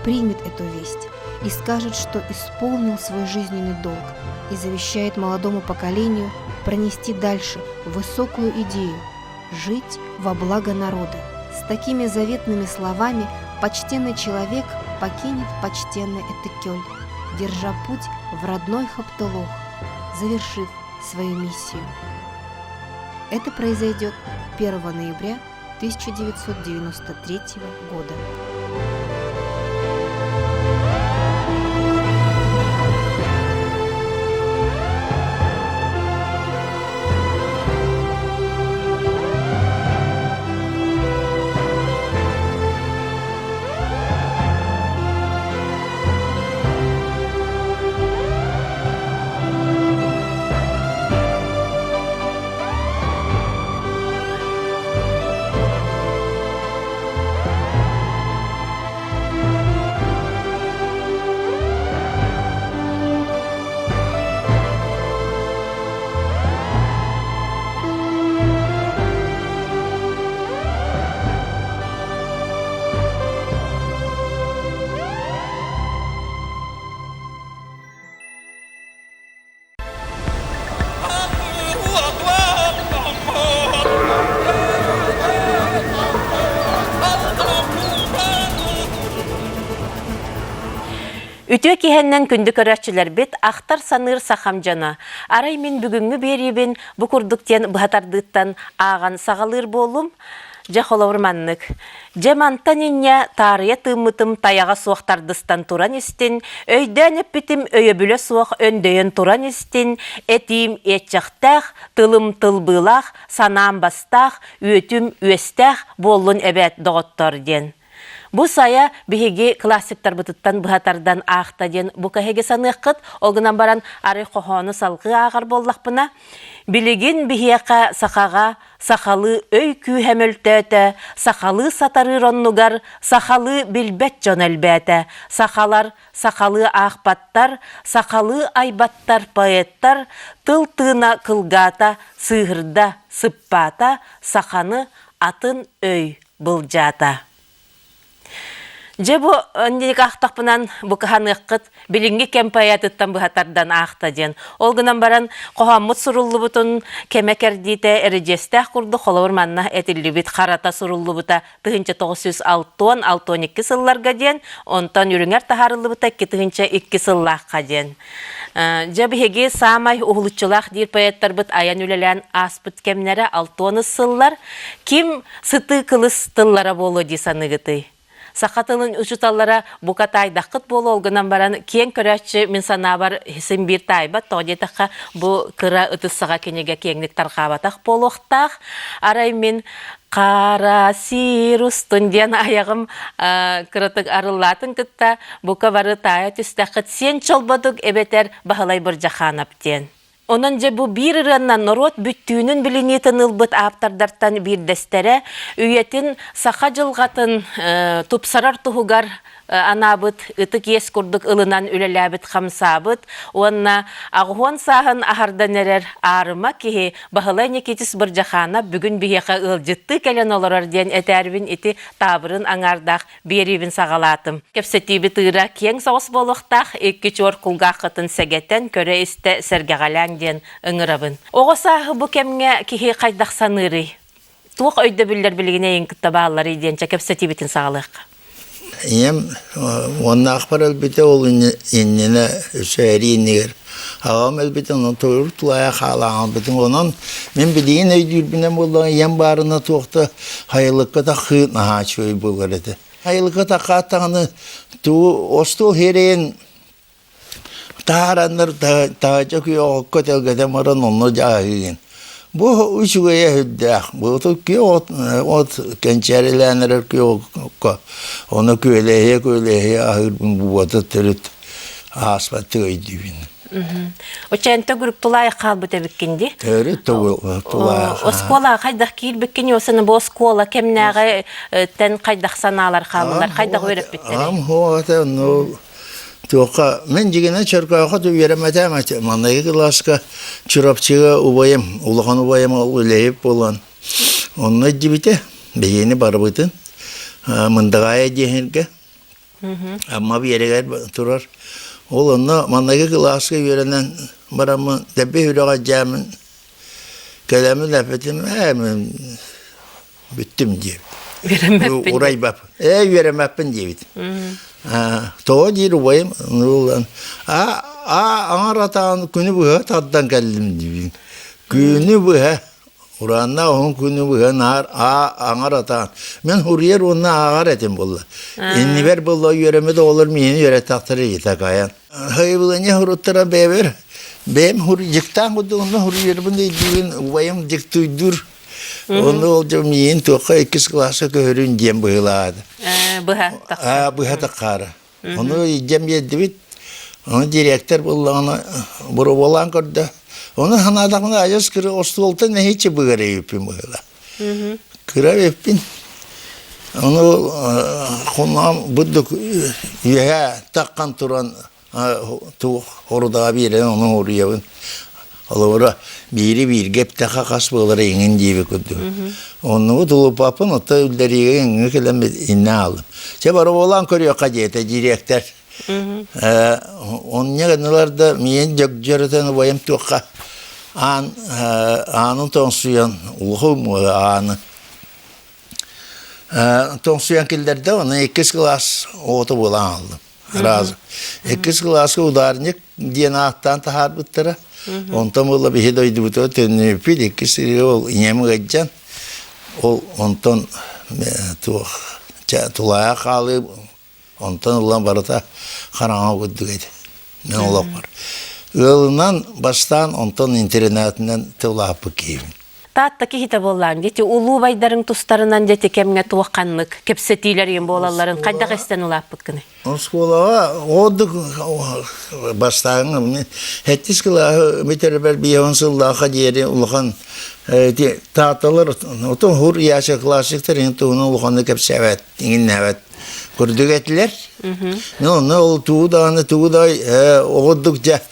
примет эту весть и скажет, что исполнил свой жизненный долг и завещает молодому поколению пронести дальше высокую идею – жить во благо народа. С такими заветными словами почтенный человек покинет почтенный Этекёль, держа путь в родной Хаптолох, завершив свою миссию. Это произойдет 1 ноября 1993 года. Үтүө киһэннэн күндү көрөөччүлэрбит, ахтар саныыр сахам дьоно. Арай мин бүгүҥҥү биэриибин бу курдук диэн быһа тардыыттан ааҕан саҕалыыр буоллум. Дьэ холобур маннык. Дьэ мантан инньэ таарыйа тыыммытым тайаҕа суох тардыстан туран истин, өйдөөн эппитим өйөбүлэ суох өндөйөн туран истин, этиим иэччэхтээх, тылым тылбыылаах, санаам бастаах, үөтүм үөстээх буоллун эбээт доҕоттоор диэн. Бу сайа биһиги классиктарбытыттан быһа тардан аахта диэн бука эһиги саныаххыт. Ол гынан баран арай хоһоону салгыы ааҕар буоллахпына, билигин биһиэхэ сахаҕа сахалыы өй күүһэ мөлтөөтө, сахалыы сатарыыр оннугар сахалыы билбэт дьон элбээтэ, сахалар сахалыы аахпаттар, сахалыы айбаттар поэттар, тыл тыына кылгаата, сыыһырда, сыппаата, саханы атын өй былдьаата. Дьэ бу инник аахтахпынан бу кыһаныаххыт билиҥҥи кэм поэтыттан быһа тардан аахта диэн. Ол гынан баран хоһооммут суруллубутун кэмэ кэрдиитэ эридьиэстээх курдук холобур манна этиллибит харата суруллубута 1960-62 сылларга диэн, онтон үрүҥэр таһаарыллыбыта 2002 сыллаахха диэн. Дьэ биһиги саамай уһулуччулаах диир поэттарбыт айан үлэлээн ааспыт кэмнэрэ алтуонус сыллар. Ким сытыы кылыс тыллара буолуо дии саныыгытый? Саха тылын учууталлара бука таайдаххыт буолуо, ол гынан баран киэҥ көрөөччү мин санаабар син биир таайбат, тоҕо диэтэххэ бу кыра ытыс саҕа кинигэ киэҥник тарҕаабатах буолуохтаах. Арай мин Хара сиир устун диэн айаҕым кыратык арыллаатын кытта бука бары таайа түстэххит сиэн чолбодук эбэтэр Баһылай Бырдьахаанап диэн. Онон дьэ бу биир ырыаннан норуот бүттүүнүн билиниитин ылбыт ааптардартан биирдэстэрэ үйэтин саха дьылҕатын тупсарар туһугар анаабыт ытык иэс курдук ылынан үлэлээбит-хамсаабыт уонна аҕыһуон сааһын аһардан эрэр аарыма киһи Баһылай Никитис Бырдьахаанап бүгүн биһиэхэ ыалдьыттыы кэлэн олорор диэн этээрбин ити таабырын аҥаардаах биэриибин саҕалаатым. Кэпсэтиибит ыыра киэҥ соҕус буолуохтаах, икки чуор кулгааххытын сэгэтэн, көрө-истэ сэргэҕэлээҥ диэн ыҥырабын. Оҕо сааһы бу кэмҥэ киһи хайдах саныырый? Туох өйдөбүллэр билигин эйигин кытта баалларый диэн чэ кэпсэтиибитин саҕалыахха. Ийэм уоннаахпар өлбүтэ ол иннинэ өссө эрии иннигэр аҕам өлбүтэ онон турур тулаайа хаалаабытым онон мин билигин өйдүүрбүнэн буоллаҕына ийэм баарына туохта хайылыкка тахыы наһаа үчүгэй буолар этэ хайылыкка тахааттаҕына туу остуол хиэрэйин Таараннар таһырдьа күөх окко тэлгэтэн баран онно дьааһыыгын. Бу үчүгэйэ сүрдээх. Бу күөх от, от кэнчээрилээн эрэр күөх окко ону күөлэһийэ-күөлэһийэ аһыырбын бу төрүт ааспаттык өйдүүбүн. Оччоонто групп тулаайах хаалбыт эбиккин дии. Төрүт тулаайах. Оскуола хайдах киирбиккин осыны бу оскуола кэмнээҕи тэн хайдах санаалар хааллылар, хайдах үөрэппиттэрий? Ам хуота ну Туохха мин дьигинэ Чөркөөхө да үөрэммэтээм этэ. Маҥнайгы кылааска Чурапчыга убайым, улахан убайым ол үлэһит буолан онно илдьибитэ. Биһигини барыбытын Мындаҕаайа диэһиргэ Амма биэрэгэр турар. Ол онно маҥнайгы кылааска үөрэнэн бараммын дэлби үрэҕэ дьээмин кэлэммин эппитим ээ мин бүттүм диэбит. Үөрэммэппин. Урайбап. Ээ үөрэммэппин диэбит. Тоҕо диир убайым ылан а а аҥар атаан күнү быһа тардан кэллим диибин. Күнү быһа ураанна уһун күнү быһа наар а аҥар атаан. Мен хуруйар уонна ааҕар этим буолла. Иннибэр буолла үөрэммит оҕолор миини үөрэттэхтэрэ итакайан. Хайыбыланьа хуруттара бэйэбэр бэйэм хур дьыктаан курдук онно хуруйарбын өйдүүбүн убайым дьыктуйдуур Онно ол дьон миин туохха иккис кылааска көһөрүн диэн быһыылаады. Быһа тахсар. Быһа таххаара. Ону илдьэн биэрдибит. Ону директор буллаҕына боробуолаан көрдө. Ону санаатахпына адьас кыра остуолтан нэһииччэ быгар эбиппин быһыыла. Кыра эбиппин. Ону хонноом бурдук үөһэ таххан туран туох хорудаҕа биэрэн ону уруйабын. Холобура, биири бииргэ эптэхэ хас буолар иҥин диэби курдук. Оннугу тулуппаппын, оттон үллэриигэ иҥҥэ кэлэн иннэ аалым. Чэ, боробуолаан көрүөххэ диэтэ дириэктэр. Онньа гыннылар да миин дьөгдьөрөтөн убайым туохха аан аанын тоҥсуйан улахан ааны тоҥсуйан киллэрдэ, онон иккис кылаас оҕото буолан хааллым. Раз. Иккис кылааска ударник диэн ааттаан таһаарбыттара. Онтон буолла биһи дойдубутугар төннүбүппүт. Иккис ол ийэм ыалдьан, ол онтон туох тулаайа хаалыы онтон ылан барыта хараҥа курдук этэ. Мен олохпор. Ыалынан бастаан онтон интернатынан тыллааппыт киһибин. Таатта киһитэ буоллаан дьэ улуу байдарыҥ тустарынан дьэ кэмҥэ туох ханнык кэпсэтиилэр буолалларын хайдах истэн улааппыккыный? Оскуолаҕа ордук бастааҥҥы сэттис кылааһы бүтэрбэр биэһон сыллаахха диэри улахан таатталар отон хур яша классиктар иһин туһунан улаханнык кэпсээбэт иҥиннээбэт курдук этилэр. Ну, онно ол тугу даҕаны тугу да оҕурдук дьэ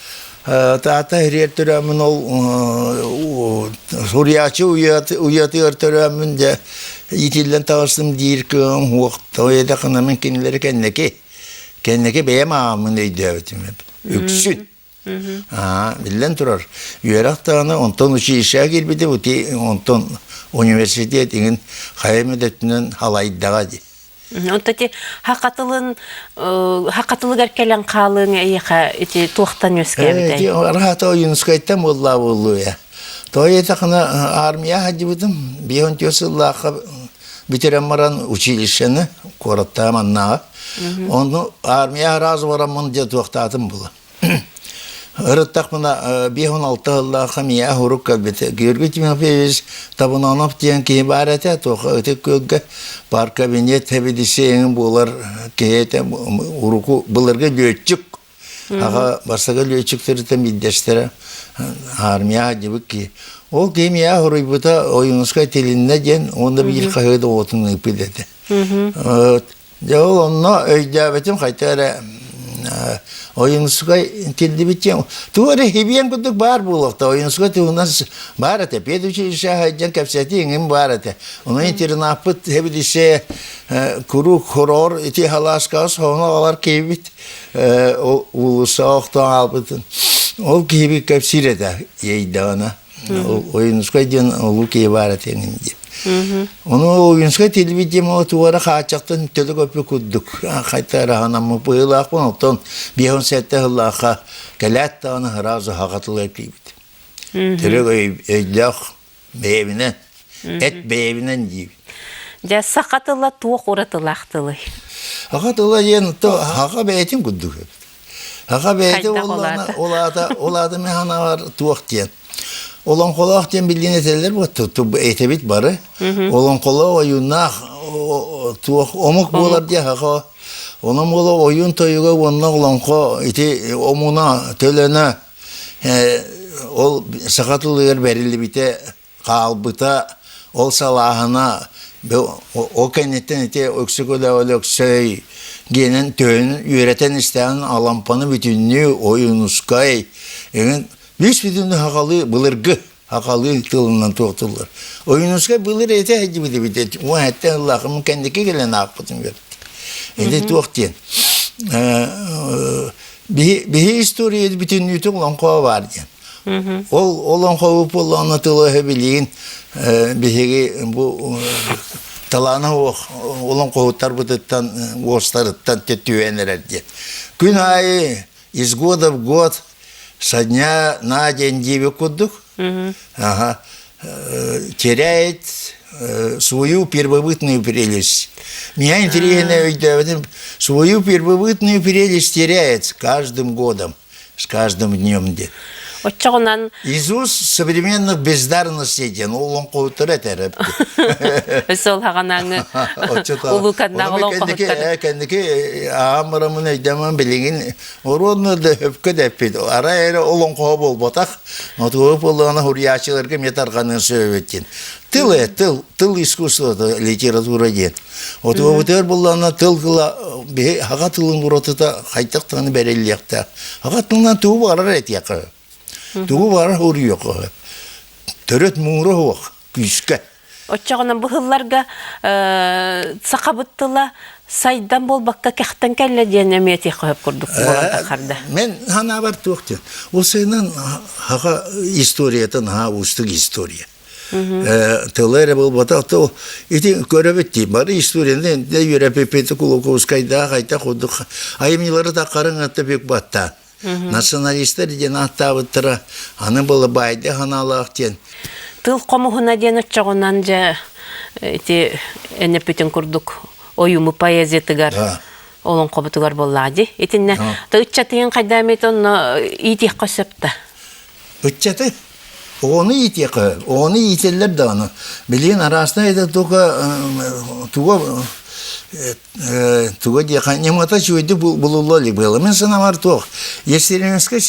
таата ириэр төрөөммүн ол суруйааччы уйатыгар төрөөммүн дьэ иитиллэн таҕыстым диир кыаҕым суох тоҕо мин кинилэри кэнники кэнники бэйэм ааммын өйдөөбүтүм үксүн биллэн турар үөрэх даҕаны онтон училищеҕа киирбитим онтон университет иҥин хайа эмит өттүнэн халайдаҕа дии Онто ити хакатылын хакатылыгар кэлэн хаалыың эйиэхэ ити туохтан үөскээбитэй? Араата Ойуунускайтан буоллаа буоллуя. Тоҕо диэтэххинэ армия сылдьыбытым. 54 сыллаахха бүтэрэн баран училищены куораттаа маннааҕа. Ону армия араас бараммын дьэ туохтаатым була. Ырыттахпына 56 сыллаахха миэхэ урук кэлбитэ. Георгий Тимофеевич Табунанов диэн киһи баар этэ, туох ытык күөлгэ паар кабинет хэбидисиэҥин буолар киһи этэ, уруку былыргы лүөччүк. Аҕа бастакы лүөччүктэриттэн биирдэстэрэ армия дьыбык киһи. Ол киһи миэхэ суруйбута Ойуунускай тилиннэ диэн уонна биир хаһыат оҕотун ыыппыт этэ. Дьэ ол онно өйдөөбөтүм хайта эрэ Ойуунускай тиллибит диэн тугу эрэ хибиэн курдук баар буолуохта Ойуунускай туһунан баар этэ педучилище сылдьан кэпсэтии иҥин баар этэ ону интернаппыт хэбилисе куруук хороор ити халааскаҕа соһуна аҕалар киһибит уулусса охтон хаалбытын ол киһибит кэпсиир этэ иэйдэҕинэ Ойуунускай диэн улуу киһи баар этэ иҥин диэн Ону Ойуунскай телевидение туора хааччахтан төлө көппүт курдук хайта ыраһанаммыт быһыылаахпын оттон 57 сыллаахха кэлээт даҕаны сразу хахатылар киирбит. Төрөк өйдөөх бэйэбинэн, эт бэйэбинэн диибит. Дьэ, саха тыла туох уратылаах тылый? Саха тыла диэн саха бэйэтин курдук эбит. Саха бэйэтэ буоллаҕына, ол аата, ол аата мин санаабар туох диэн. Олоҥхолоох диэн билигин этэллэр буолла, этэбит бары. Олоҥхолоох ойууннаах туох омук буолар диэ саха. Онон буола ойуун тойуга уонна олоҥхо ити омуна, төлөнө ол саха тылыгар бэриллибитэ хаалбыта ол салааһына ол кэнниттэн ити Өксөкөлөөх Өлөксөй гиэнин төһөнүн үөрэтэн истэҕин Алампаны бүтүннүү Ойуунускай эҥин бүүс бүтүннүү сахалыы былыргы сахалыы тылынан туохтуллар. Ойуунускай былыр этэ сылдьыбыт эбит уон сэттэ сыллаахым кэнники кэлэн аахпытым эбит. Ити туох диэн биһи история бүтүннүүтүн олоҥхо баар диэн. Ол олоҥхобут буоллаҕына тыла-өһө билигин биһиги бу талаана суох олоҥхоһуттарбытыттан уостарыттан түһэн эрэр диэн. Күн аайы из года в год со дня на день диэбит курдук ага, теряет свою первобытную прелесть. Меня интересно өйдөөбүтүм свою первобытную прелесть теряет с каждым годом. с каждым днем диэн. Оччоҕунан Иисус современных бездарностей диэн олоҥхоһуттар этэр Өссө ол хаҕанааҥы улууканнаах олоҥхоһуттар. Кэнники аҕам барамын өйдөмөн билигин оруонну да өпкө дэппит. Арай эрэ олоҥхоһо буолбатах. Отугу буоллаҕына хуруйааччыларга эмиэ тарҕаныан сөбүт диэн. Тыл э, тыл, тыл искусствота, литература диэн. Отуобутугар буллаҕына тыл кыла биһи аҕа тылын уратыта хайдах даҕаны бэриллиэхтээх. Аҕа тылынан тугу баҕарар этиэххэ сөп. Тугу баҕарар уруйуохха сөп. Төрүт муҥура суох күүскэ. Оччоҕуна бу сылларга сахабыт тыла сайдан буолбакка кэхтэн кэллэ диэн эмиэ этиэххэ сөп курдук буолан таххарда. Мен санаабар туох диэн. Ол сайынан хаха историятын аһаа уустук история. Тылы эрэ буолбатах тыл. Ити көрөбүт дии, бары историяны да үөрэппиппит Кулаковскайдаах айта курдук айымньылары таххарын атта бүк батта. Националистар диэн ааттаабыттара, аны была байды ханаалаах диэн. Тыл хомуһуна диэн оччоҕунан дьэ ити энеппитин курдук ойуму поэзиятыгар олоҥхобутугар буоллаҕа дии. Итиннэ ыччатыйын хайдаамит онно иитиэххэ сөп да. Ыччаты оҕону иитиэххэ, оҕону иитэллэр даҕаны. Билигин араастай это только туга туга диэхэ ньымата үчүгэйдик булулла илик буолла. Мин санаабар туох Естеринскэй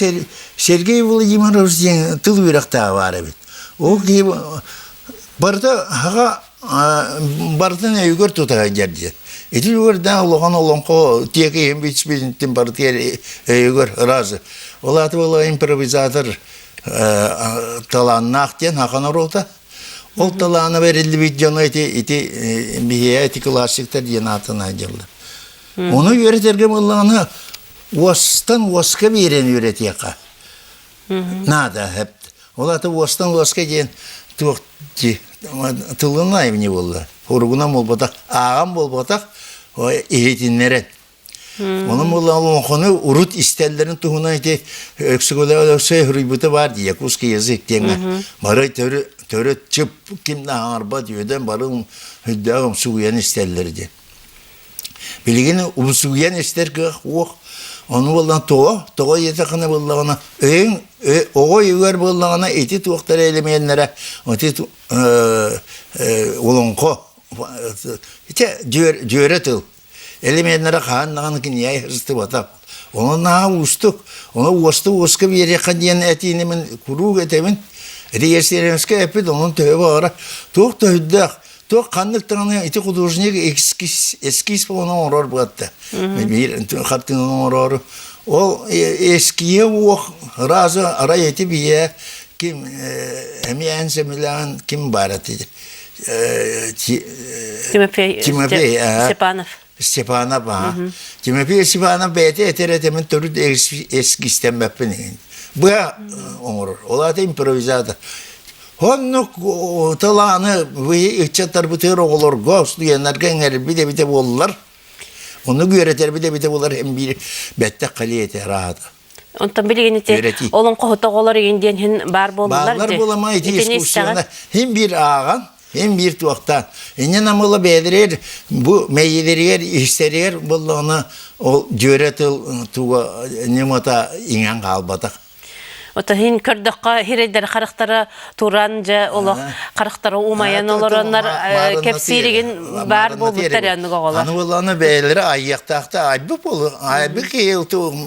Сергей Владимирович диэн тыл үөрэхтээҕэ баар эбит. Ол киһи барыта аҕа барытын өйүгэр тута сылдьар диэн. Ити үлүгэрдээх улахан олоҥхо тиэкиһин бичпитин барытыгар өйүгэр ыраас. Ол аата буолла импровизатор талааннаах диэн ахан норуота. Ол талаана бэриллибит дьоно ити ити биһиэ ити классиктар диэн аатынан дьыллар. Ону үөрэтэргэ буоллаҕына уостан уоска биэрэн үөрэтиэххэ. Наада эп. Ол аты уостан уоска диэн туох дии тылын айымньы буолла. Уругунан буолбатах, ааҕан буолбатах, иһитиннэрэн. Онон буолла олоҥхону урут истэллэрин туһунан ити Өксөкүлээх Өлөксөй суруйбута баар дии, якутский язык диэҥҥэ. Бары төрү төрүт чып ким да аҥарбат үөдэн бары үрдээх умсугуйан истэллэр диэн. Билигин умсугуйан истэр кыах уох. Ону буоллаҕына тоҕо? Тоҕо диэтэххинэ буоллаҕына өйүҥ оҕо өйүгэр буоллаҕына ити туохтар элеменнэрэ ити олоҥхо ити дьүөрэ тыл элеменнэрэ хаһан даҕаны кинигэ сыстыбатах. Ону наһаа уустук. Ону уоста уоска биэриэххэ диэн этиини мин куруук этэбин. Ити Естеремскэй эппит онон төһө баҕара туох төһүрдээх Туох ханнык даҕаны ити художник эскиз, эскиз буолан оҥорор буолта. Биир хартыынаны оҥороору. Ол эскиһэ уох раза арай эти бие ким эмиэ эн сэмилээн ким баар эти Тимофей Тимофей Степанов. Степанов аха. Тимофей Степанов бэйэтэ этэр этэмин төрүт эскистэммэппин быа оҥорор. Ол аата импровизатор. Оннук талааны ыччаттарбытыгар оҕолорго, студеннарга иҥэрбит эбитэ буоллар, оннук үөрэтэрбит эбитэ буолар эн биир бэттэх кэлиэ этэ араата. Онтон билигин ити олоҥхоһут оҕолор игин диэн хин баар буоллулар Бааллар буолама ити искусственно хин биир ааҕан, хин биир туохтаан. Инньэ намыла бэйэлэригэр бу мэйиилэригэр, истэригэр буоллаҕына ол дьүөрэ тыл туга ньымата иҥэн хаалбатах. Отоһин көрдөххө хирэйдэр харахтара туран дьэ олох харахтара умайан олороннор кэпсииригин баар буолбуттар оннук оҕолор. Аны буоллаҕына бэйэлэрэ айыахтаахта айбыт буолу айбыт киһи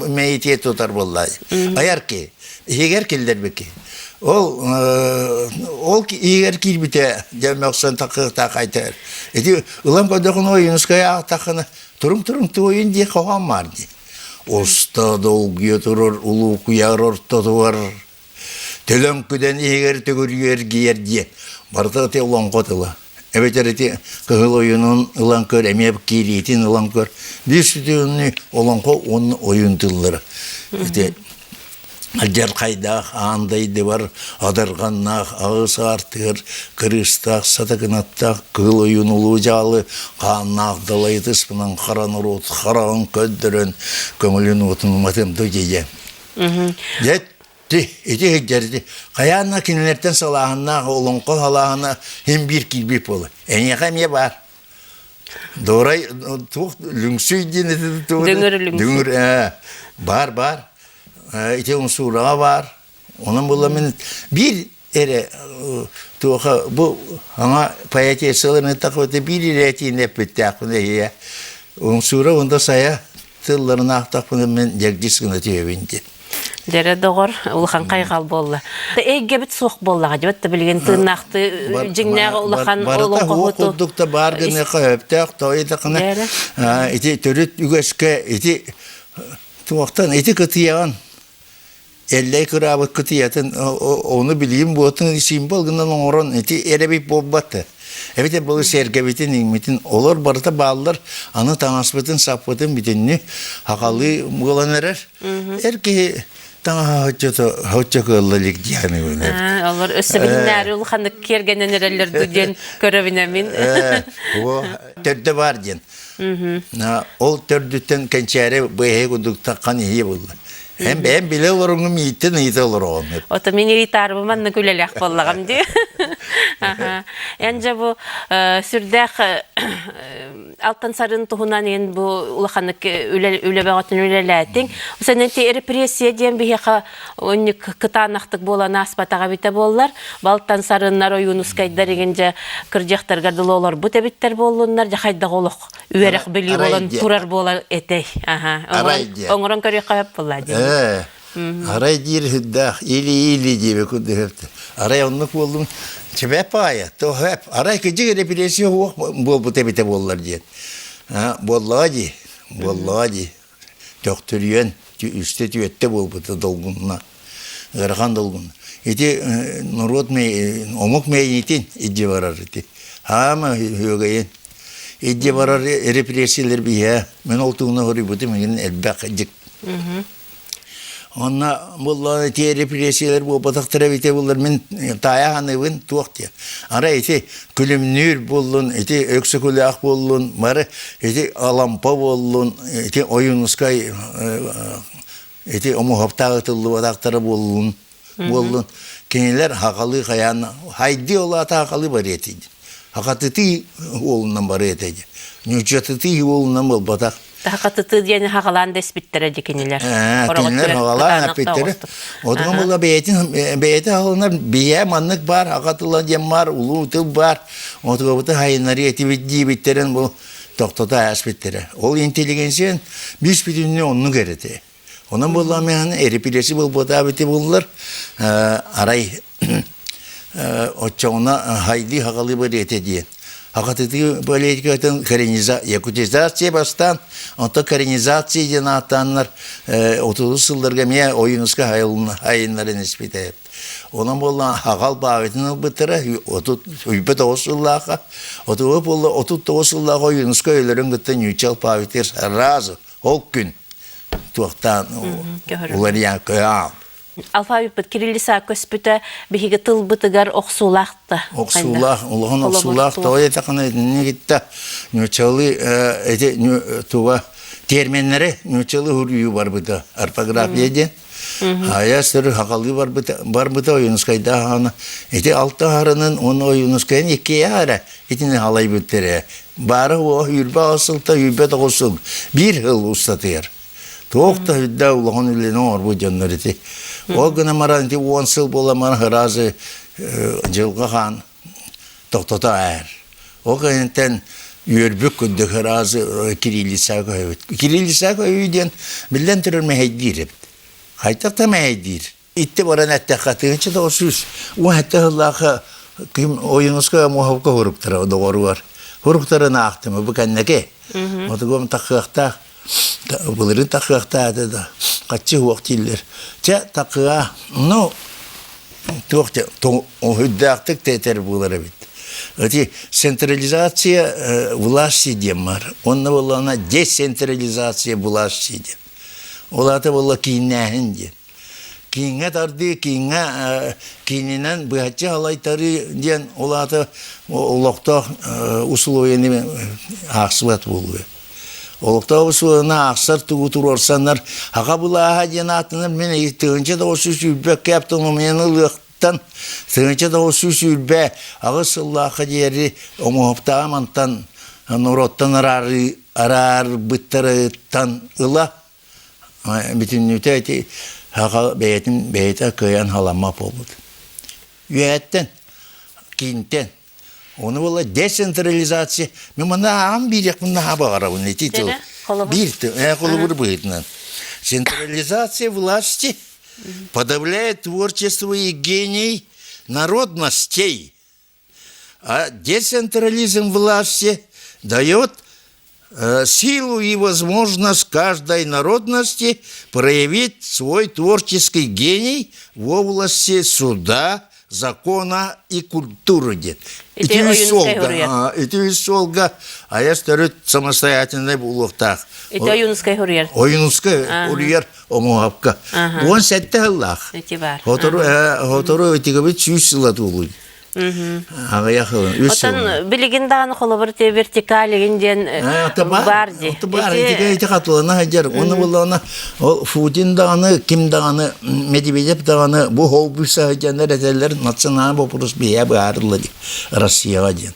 мэйитиэ тутар буолла. Айар киһи иһигэр киллэрбит киһи. Ол ол иһигэр киирбитэ дьэ мөхсөн такыахтаах айтар. Ити ылан көрдөхүнэ Ойуунускай аахтаххына турум-турум туойун дии хоһоон баар дии. Уста долгуйа турар улуу куйаар ортотугар төлөҥкүдэн иһигэр төгүрүйэ эргийэр диэн барыта ити олоҥхо тыла. Эбэтэр ити кыһыл ойуунун ылан көр, эмиэ киириитин ылан көр. Биир сүтүөннүү олоҥхо уонна ойуун тыллара. Ити Алдьархайдаах аан дайдыбар адырҕаннаах аҕыс аартыгар кырыыстаах сатакынаттаах кыыл ойуун улуу дьаалы хааннаах далай ытыспынан хара норуот хараҕын көрдөрөн көҥүлүн уотун уматым дьиэ. Дьэ ити сылдьар хайаанна кинилэртэн салааһыннаах олоҥхо салааһына син биир киирбит буолар. Эйиэхэ эмиэ баар. Дорай туох лүҥсүй диэн Дүҥүр лүҥсүй. Дүҥүр баар баар. Ити умсуураҕа баар. Онон буолла мин биир эрэ туоха бу аңа поэтессаларын такоты биир эрэ этиини эппиттээхпин эһиэ. Умсуура онда сайа тылларын аахтахпына мен дьэгдьис гына түһэбин диэн. Дьэрэ доҕор, улахан хайҕал буолла. Эйгэбит суох буоллаҕа дьэ да билигин тыыннаахты дьиҥнээх улахан олоҥхоһуту курдук да баар гыныаха өптөөх тоойдахына ити төрүт үгэскэ ити туохтан ити кытыйаҕын эллэй кыраабыт кытыйатын ону билиим буотун символ гынан оҥорон ити эрэбит буолбат эбэтэр былыр сэргэбитин иҥмитин олор барыта бааллар аны таҥаспытын саппытын бүтүннүү хахалыы буолан эрэр эр киһи. таҥаһа соччо кыалла илик диэхини Олор өссө билинээри улаханнык киэргэнэн эрэллэр дуу диэн көрөбүнэ мин. Төрдө бар диэн. Ол төрдүттэн кэнчээри быһыы курдук таххан иһии булла. Эн бэйэм билэ олоруҥум ииттэн ыйыта олороҕун. Ото мин ыйытаарбы маннык үлэлээх буоллаҕым дии. Эн дьэ бу сүрдээх алтан сарын туһунан эн бу улаханнык үлэ үлэ бөҕөтүн үлэлээтиҥ. Сэнэн ти репрессия диэн биһиэхэ оннук кытаанахтык буолан ааспатаҕа эбитэ буоллар, балтан сарыннар ойуунускайдар игин дьэ кырдьахтарга дылы олорбут эбиттэр буоллуннар, дьэ хайдах олох үөрэх билии буолан турар буолар этэй. Аха. Оҥорон көрүөххэ сөп буолла диэн. Арай диир сүрдээх или-или диэбэ курдук Арай оннук буоллум чэбэп аайа тоһэп арай кыдьык репрессия суох буолбут эбитэ буоллар диэн. Буоллаҕа дии, буоллаҕа дии. Төхтүрүйэн үстэ түөттэ буолбута долгунна. Ыарахан долгун. Ити норуот омук мэйиитин илдьэ барар ити. Хаама үөгэйин. Илдьэ барар репрессиялар биһэ. Мен ол тугуна хоруйбутум игин элбэх дьик. Онно булла ити репрессиялар буолбатахтара эбитэ буллар мин таайа ханыыбын туох диэн. Арай ити күлүмнүүр буоллун, ити Өксөкүлээх буоллун, бары ити Алампа буоллун, ити Ойуунускай ити омуһаптаах ытыллыбатахтара буоллун буоллун кинилэр хахалыы хайаан хайдыы ол аата хахалыы барыа этэ хахатытыы уолунан барыа этэ ньуччатытыы уолунан буолбатах Хахатытыы диэни хаҕалаан да испиттэрэ дии кинилэр. Кинилэр хаҕалаан эппиттэрэ. Отуган була бэйэтин бэйэтэ хаҕаланар бийэ маннык баар хахатыла диэн баар улуу тыл баар отугабыты хайыннарыы этибит диэбиттэрин бу тохтото ааспыттара. Ол интеллигенция бүүс бүтүннүү оннук эрэтэ. Онон буоллаҕына репрессия буолбатаабыты буллар арай оччоҕуна хайдыы хаҕалыы барыата диэн. Хахатытыы политикатын якутизация бастаан, онтон коренизация диэн ааттааннар 30 сылларга эмиэ Ойуунуска айыннарын испитэ. Онон буолла аҕал баабытын ылбыттара 39 сыллаахха. Отуга буолла 39 сыллаах Ойуунускай өлөрөн кытта ньуучал паабытыгар сразу ол күн туохтаан уларыйан көһөөн. Алфавиппыт кириллиса көспүтэ биһиги тылбытыгар охсуулаах да. Охсуулаах, улахан охсуулаах тоҕо диэтэххинэ итинник кытта ньуучалыы эти туга терминнэри ньуучалыы суруйуу барбыта орфография диэн. Хайа сир хахалыы барбыта, барбыта Ойуунускайдаах аана. Ити алта аһарынан уонна Ойуунускайын иккиэ эрэ итини халайбыттар Баара уо үүрбэ аҕыс сылта 29 сыл биир сыл устатыгар. Туох да үрдэ улахан үлэни оҥорбут дьоннор ити. Ол гынан баран ити уон сыл буолан баран ыраазы дьылҕа хаан тохтото аар. Ол кэнниттэн үөрбүт курдук ыраазы кириллица көһөбүт. Кириллица көһүү диэн биллэн турар мэһэйдиир эбит. Хайдах да мэһэйдиир. Итти баран эттэххэ 1917 сыллаахха ким Ойуунускай Муоховка хуруктара доҕоругар. Хуруктарын аахтым бу кэнники. Отугум тахыахтаах былырыын тахыахтаах этэ да хаччы уох дииллэр. Чэ такыа ну туох үрдээхтик тэтэр буолар эбит. Эти централизация власти диэн бар. Онно буоллаҕына децентрализация власти диэн. Ол аата буолла кииннээһин диэн. Кииҥҥэ тардыы, кииҥҥэ киининэн быһаччы халайтарыы диэн ол аата олохтоох усулуобуйаны аахсыбат буолуо. Олохтоох усулуобуйаны аахсар тугу туруорсаннар Аҕа былааһа диэн ааттанар мин 1920 автономияны ылыахтан 1928 сыллаахха диэри оҥоһуктааҕым мантан норуоттан араарбыттарыттан ыла бүтүннүүтэ ити аҕа бэйэтин бэйэтэ кыайан халаммат буолбут. Үөһэттэн, киинтэн Ону буолла децентрализация. Мен манна ааҕан биириэхпин наһаа баҕарабын ити тыл. Биир тыл, холобур быһыытынан. Централизация власти подавляет творчество и гений народностей. А децентрализм власти дает силу и возможность каждой народности проявить свой творческий гений в области суда, закона и культуры диэн. Ити үс суолга, ити үс суолга айас төрүт самостоятельнай буолуохтаах. Ити Ойуунускай суруйар. Ойуунускай суруйар Омуһапка. 17 сыллаах. Ити бар. Хотору хотору итигибит 100 сыла туолуй. Аҕыйах үс сыл. Отон билигин даҕаны холобур те вертикаль игин диэн бар ди. Бар ити ити хатылана сылдьар. Оны буллаҕына ол Футин даҕаны ким даҕаны Медведев даҕаны бу холбуйса сылдьаннар этэллэр национальный вопрос биһиэ быһаарылла ди Россияҕа диэн.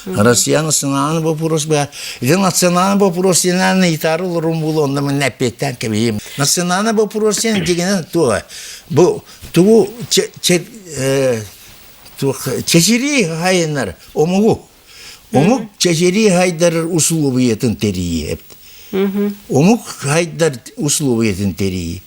Россия национальный вопрос быһа. Ити национальный вопрос диэн ыйытаары олорун буолуо онно мин эппиэттээн кэбиһиим. Национальный вопрос диэн дьиҥинэн туох бу тугу чэчирии хайынар омугу омук чэчирии хайдар усулуобуйатын тэрийии эбит омук хайдар усулуобуйатын тэрийии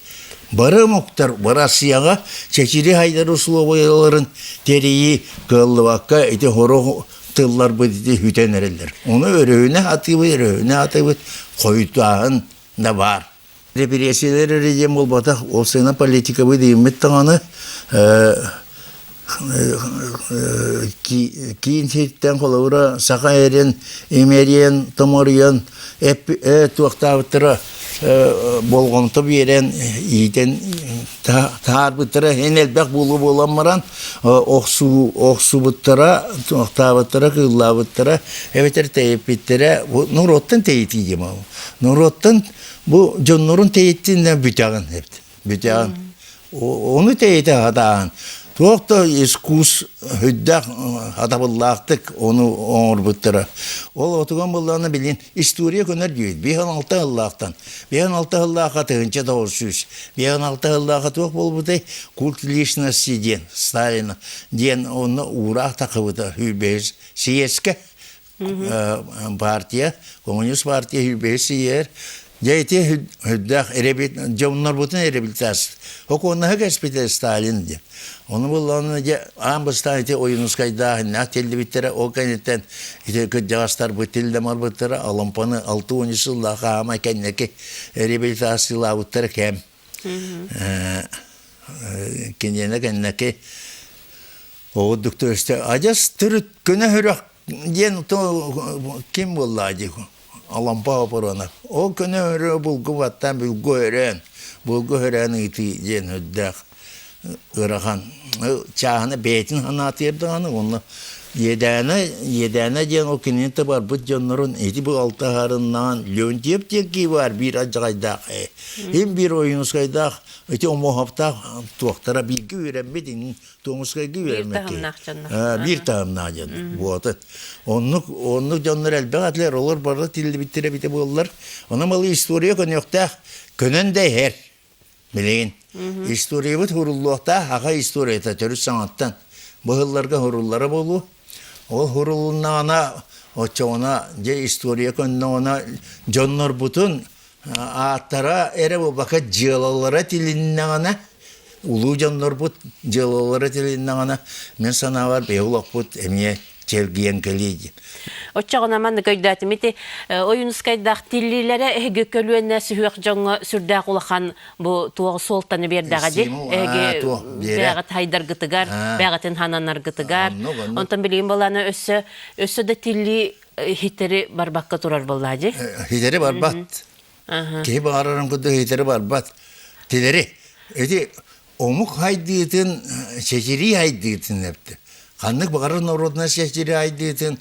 бары омуктар Россияҕа чэчирии хайдар усулуобуйаларын тэрийии кыаллыбакка ити хорох тылларбыт ити сүтэн эрэллэр ону өрөһүнэ атыыбыт өрөһүнэ атыыбыт хойутааһын да баар Репрессиялар эрэ диэн буолбатах, ол сыана политикабыт ииммит даҕаны киин сиртэн холобура саха эрин имэрийэн томоруйан туохтаабыттара болҕомто биэрэн иитэн таһаарбыттара эн элбэх буолуу буолан баран охсуу охсубуттара туохтаабыттара кыыллаабыттара эбэтэр тэйиппиттэрэ норуоттан тэйитии диэн норуоттан Бу дьоннорун тэйиттиннэ бүтэҕин эбит. Бүтэҕин. Ону тэйитэ хатааһын. Туох да искус хүддээх хатабыллаахтык ону оҥорбуттара. Ол отуган буллаҕына билин история көнөр диэбит. Биһан алта сыллаахтан. Биһан алта сыллаахха 1900. Биһан алта сыллаахха туох буолбутай? Культ личности диэн Сталина диэн онно уураах тахыбыта сүүрбэһис съезкэ партия, коммунист партия сүүрбэһис сийэр. Дьэ ити үрдээх дьоннорбутун реабилитация. Окуоннаһы кэспитэ Сталин диэн. Ону буллаҕына дьэ аан бастаан ити Ойуунускайдаах тиллибиттэрэ, ол кэнниттэн ити кырдьаҕастарбыт тиллэн барбыттара, Алампаны 60 сыллаах хаамай кэнники реабилитациялаабыттара кэм. Киниэнэ кэнники оҕурдук төрүстэ адьас төрүт көнө үрэх диэн ким буоллаа дии Алампа опорона ол көнө өрө булгу баттаан булгу өрөөн булгу өрөөн ыытыы диэн үрдээх ыарахан чааһына бэйэтин санаатыгар даҕаны уонна иэдээнэ иэдээнэ диэн ол кинини барбыт дьоннорун ити бу алтыһарыннаан Леонтьев диэн киһи баар биир алдьархайдаах им биир Ойуунускайдаах ити Омоһовтаах туохтара бииргэ үөрэммит иҥин Туомускайга үөрэммит киһи биир таһымнаах дьон буота оннук оннук дьоннор элбэх этилэр олор бары тиллибиттэр эбитэ буоллар онон малы история көнүөхтээх көнөн да иһэр билигин историябыт хуруллуохтаах аха историята төрүт саҥаттан быһылларга хуруллара буолуо ол хурулуннаҕына оччоҕуна дьэ история көннөҕүнэ дьоннорбутун ааттара эрэ буолбакка дьыалалара тилиннэҕинэ улуу дьоннорбут дьыалалара тилиннэҕинэ мин санаабар биһи олохпут эмиэ чэлгийэн кэлиэ диэн. Оччоҕуна маннык өйдөөтүм ити Ойуунускайдаах тиллиилэрэ эһиги көлүөнэ сүһүөх дьоҥҥо сүрдээх улахан бу туох суолтаны биэрдэҕэ дии эһиги бэйэҕит хайдаргытыгар бэйэҕитин хананаргытыгар онтон билигин буолаана өссө өссө да тиллии хитэри барбакка турар буоллаа дии хитэри барбат киһи баҕарарын курдук хитэри барбат тилэри ити омук хайдыытын чэчирии хайдыытын эпти ханнык баҕарар норуотунан чэчирии хайдыытын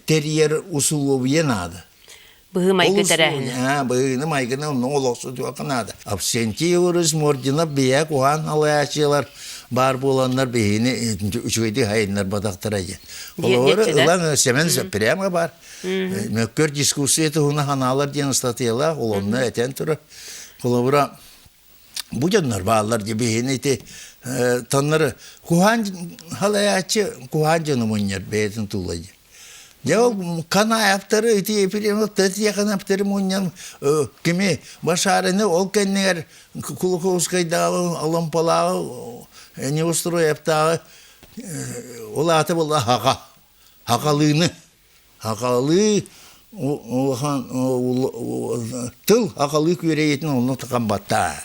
тэрийэр усулуобуйа наада Быһыы майгы тэрээһинэ. Быһыыны майгыны онно олохсутуохха наада. Авсентий Егорович Мординов бэйэ куһаан алаяччылар баар буоланнар биһини үчүгэйдик хайыннарбатахтара диэн. Холобур, ылан Семен прямо бар. Мөккөр дискуссия туһуна ханаалар диэн ыстатыйалаах, ол онно этэн турар. Холобура, бу дьоннор бааллар дии биһини ити тоннору куһаан халайааччы куһаан дьону мунньар бэйэтин тулла дии. Дьэ ол Канаевтары ити Ефремов Тетьяхановтары мунньан кими Башарины ол кэннигэр Кулаковскайдааҕы Оломполааҕы Неустроевтааҕы ол аата буолла хаха хахалыыны хахалыы улахан тыл хахалыы күөрэйитин онно такамбаттаа.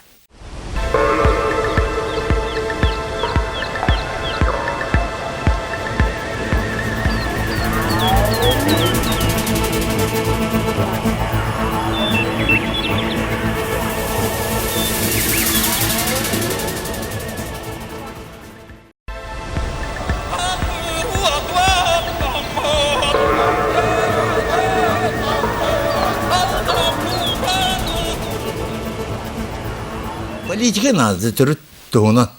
Политика наада төрүт туһунан.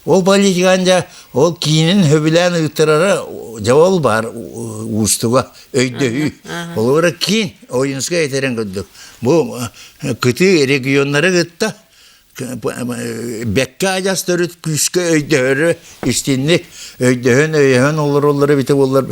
Ол политикан дьэ ол киинин хөбүлээн ыыттарара дьэ ол баар уустуга өйдөһүү. Олора киин Ойунскай этэрин курдук. Бу кытыы регионнары кытта бэккэ адьас төрүт күүскэ өйдөһөрү истинник өйдөһөн өйөһөн олороллоро эбитэ буоллар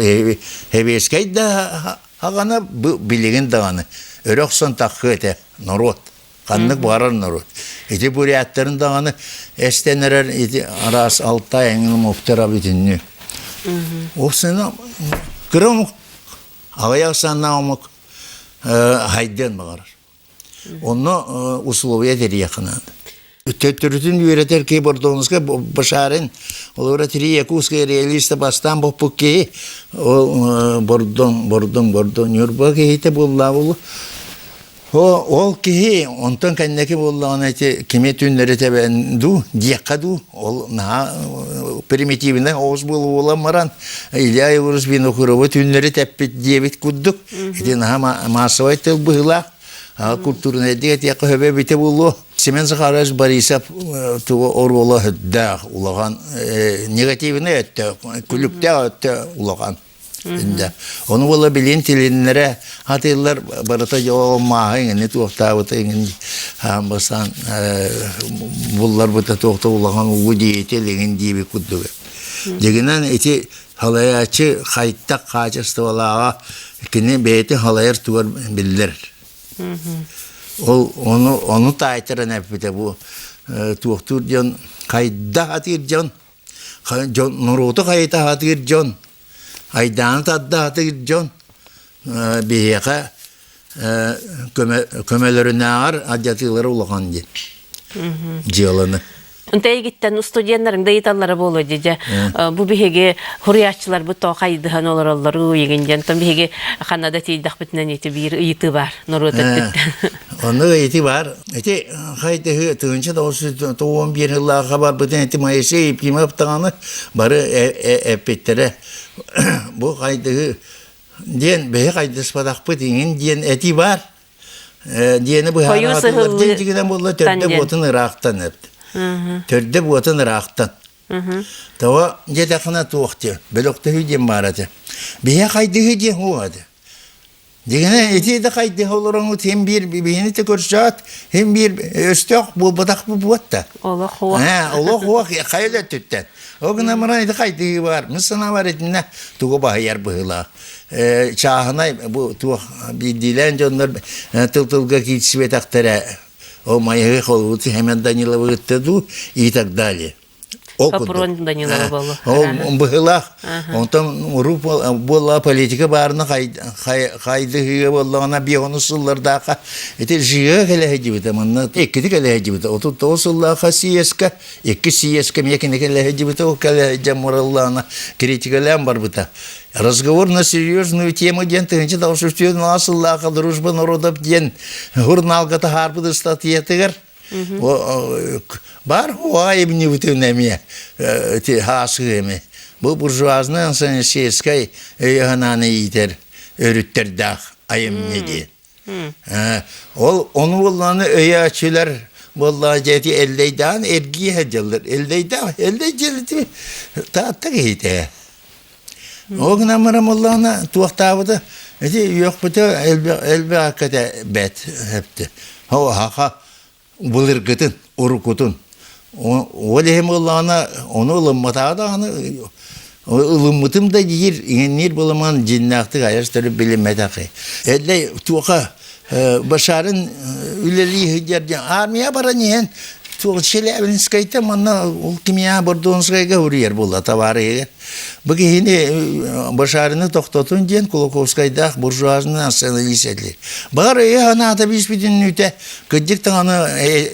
сэбиэскэй да аҕана билигин даҕаны өрө охсон таххыа этэ норуот ханнык баҕарар норуот ити буряттарын даҕаны эстэн эрэр ити араас алтай эҥин омуктара бүтүннүү Опсына кыра омук аҕыйах ахсааннаах омук хайдыан баҕарар Онно условия тэрийиэххэ наада. Төттөрүтүн үөрэтэр киһи Бордоновскай Башарин, олора три якутская реалиста бастаан боппут киһи, ол Бордон, Бордон, Бордон, Ньурба киһитэ буоллаа буолу. Ол киһи онтон кэнники буоллаҕына ити кими түннэри тэбэн дуу, диэххэ дуу, ол наһаа примитивнэй оҕус буолан баран Илья Егорович Винокуровы түннэри тэппит диэбит курдук ити наһаа массовай тыл быһыылаах культурнайдык этиэххэ сөбө эбитэ буолуо. Семен Захарович Борисов тугу оруола өттөөх улахан негативный өттө, күлүктээх өттө улахан. Инде. Ону буола билин тилиннэрэ атыылар барыта дьоо maaha иҥини туохтаабыта иҥин хаамбасан булларбыта туохта улахан улуу деятель иҥин диэбит курдуга. Дьигинэн ити халайааччы хайтах хаачыстыбалааҕа кини бэйэтин халайар тугар биллэр. Ол ону ону таайтаран эппитэ бу туохтуур дьон хайдах атыыр дьон дьон норуоту хайыта сатыыр дьон, айдааны тарда сатыыр дьон биһиэхэ көмөлөрүнээҕэр алдьатыылара улахан диэн дьыаланы. Онто эйигиттэн студеннарыҥ да ыйыталлара буолуо дии бу биһиги хуруйааччыларбыт тоҕо хайдыһан олороллору ыйыгын диэн тон биһиги ханна да тиийдэхпитинэн ити биир ыйытыы баар норуот өттүттэн. Онно ыйытыы баар. Ити хайдыһы 1991 сыллаахха барбытын ити Моисей Ефимов даҕаны бары эппиттэрэ. Бу хайдыһы диэн бэһи хайдыспатахпыт иҥин диэн этии баар. Диэни быһаарар дьин дьигинэн буолла төрдө буотун ыраахтан эпт. Төрдө буотун ыраахтан. Того диэтэххинэ туох диэн, бөлөхтөһүү диэн баар этэ. Биһи хайдыһы диэн хуа этэ. Дьиҥинэ ити да хайдыһа олороҥҥут син биир биһини да көрсөөт, син биир өстөөх буолбатах буолбат Олох уох. Ээ, олох уох хайа да өттүттэн. Ол гынан баран ити хайдыһыы баар. Мин санаабар итиннэ тугу баһыйар быһыылаах. Э, чааһынай бу туох биирдиилээн дьоннор тыл-тылга киирсибэтэхтэрэ. Ол майыһы холбут Семен Даниловы кытта дуу и так далее. Ол Капрон Данилова буолла. Ол быһыылаах. Онтон уруу буолла политика баарына хайдыһыыга буоллаҕына биэҕону сыллардаахха ити жига кэлэ сылдьыбыта манна иккити кэлэ сылдьыбыта 39 сыллаахха съезка икки съезка эмиэ кини кэлэ сылдьыбыта ол кэлэ сылдьан мураллаана критикалаан барбыта разговор на серьезную тему диэн 1904 сыллаахха дружба народов диэн журналга таһаарбыт ыстатыйатыгар Бар айымньыбытын эмиэ ити хаасыы эми. Бу буржуазный националистическай өйө-санааны иитэр өрүттэрдээх айымньы диэн. Ол ону буоллаҕына өйөөччүлэр буоллаҕа дьэ ити Эллэйдээн эргийэ сылдьаллар. Эллэйдээх Эллэй дьиэлити Таатта киһитэ. Ол гынан баран буоллаҕына туохтаабыта ити үөхпүтэ элбэх элбэх акката бэт эпти. Хаха былыргытын, уруккутун. Ол иһин буоллаҕына ону ылымматаҕа даҕаны ылыммытым да диир, иҥэнниир буоламан дьиннээхтик айар төрүт билиммэтэх. Эллэй туоха Башарын үлэлии сылдьар диэн армия баран иһэн туох Челябинскайтан манна ол кимиэхэ Бордонскайга уруйар буолла табаарыһыгар. Бу киһини Башарины тохтотун диэн Кулаковскайдаах буржуазный националист этилэр. Баҕар өйө-санаата биспитин үтэ кырдьык даҕаны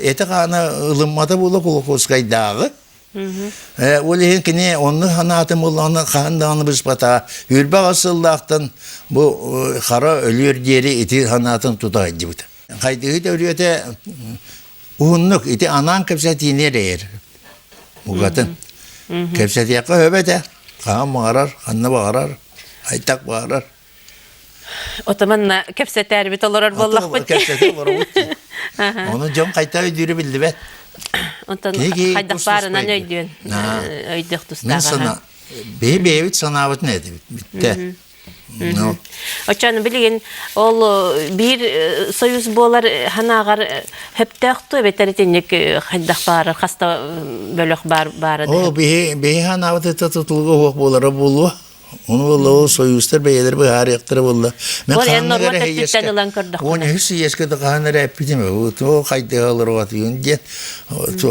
этэ-хаана ылыммата буола Кулаковскайдааҕы. Ол иһин кини оннук санаатын буоллаҕына хаһан даҕаны быспатаҕа. Үрбэх сыллаахтан бу хара өлүөр диэри ити санаатын тута сылдьыбыта. Хайдыһыы төрүөтэ уһуннук ити анаан кэпсэтиини эрэйэр. Угатын. Кэпсэтиэххэ сөп этэ. Хаһан баҕарар, ханна баҕарар, айтак баҕарар. Отоманна кэпсэтээрбит олорор буоллахпыт. Кэпсэтэ олоробут. Ону дьон хайта өйдүүрэ биллибэт. Онтон хайдах баарынан өйдүөн өйдөх тустааҕа. Бэйи бэйэбит санаабытын этибит бүттэ. Оччону билигин ол биир союз буолар ханааҕар хөптөөх ту эбэтэр итинник хайдах баарар хаста бөлөх бар баара О биһи биһи ханаабыт ыта тутулуга уох буолара буолуо. Ону буолла ол союзтар бэйэлэр быһаарыахтара буолла. Мен Ол эн норуот өттүттэн ылан көрдөххүнэ. Уон үһүс съезкэ да хаһан эрэ эппитим то хайдыһалар диэн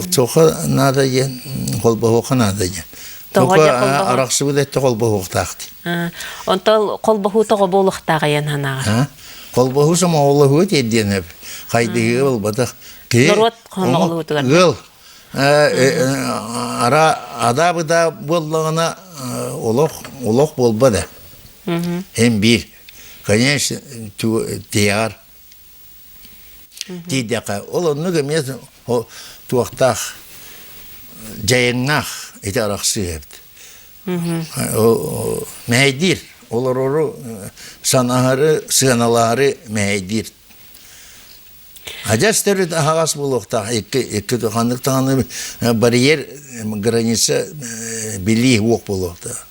туохха наада диэн холбоһуохха наада диэн. Тоҕо дьэ холбоһу? Арахсыбыт өттө холбоһуохтаах дии. Онтон холбоһуу тоҕо буолуохтааҕый эн санааҕар? Холбоһуу сомоҕолоһуу диэн эп. Хайдыһыы буолбатах. Норуот хомоҕолоһуутугар. Ыал ара адаабыда буоллаҕына олох олох буолба да. Эн биир. Конечно, тиһэҕэр тиийдэххэ ол оннук эмиэ туохтаах дьайыҥнаах ити арахсыы эбит мэһэйдиир олорору санаһары сыаналаһары мэһэйдиир адьас төрүт аһаҕас буолуохтаах икки икки ханнык даҕаны барьер граница билии уох буолуохтаах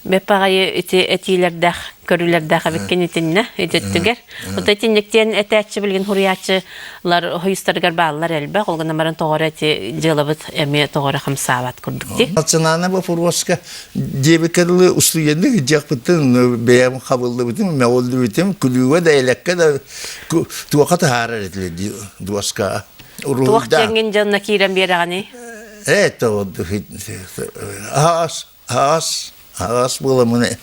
Бэппаҕайы ити этиилэрдээх, көрүүлэрдээх эбиккин итиннэ, ититтигэр. Ота итинниктиэн этээччи билигин хуруйааччылар хойустарыгар бааллар элбэх, ол гынан баран тоҕо эти дьыалабыт эмиэ тоҕо эрэ хамсаабат курдук дии. Национальнай боппуруоска диэбиккэ дылы устудьуоннук дьиэхпиттэн бэйэм хабыллыбытым, мөҕүллүбүтүм, күлүүгэ да, элэккэ да туохха таһаарар этилэр дуоска. Туох дьэҥҥин дьонно киирэн биэрэҕиний? Это вот аас, аас, аас буоламын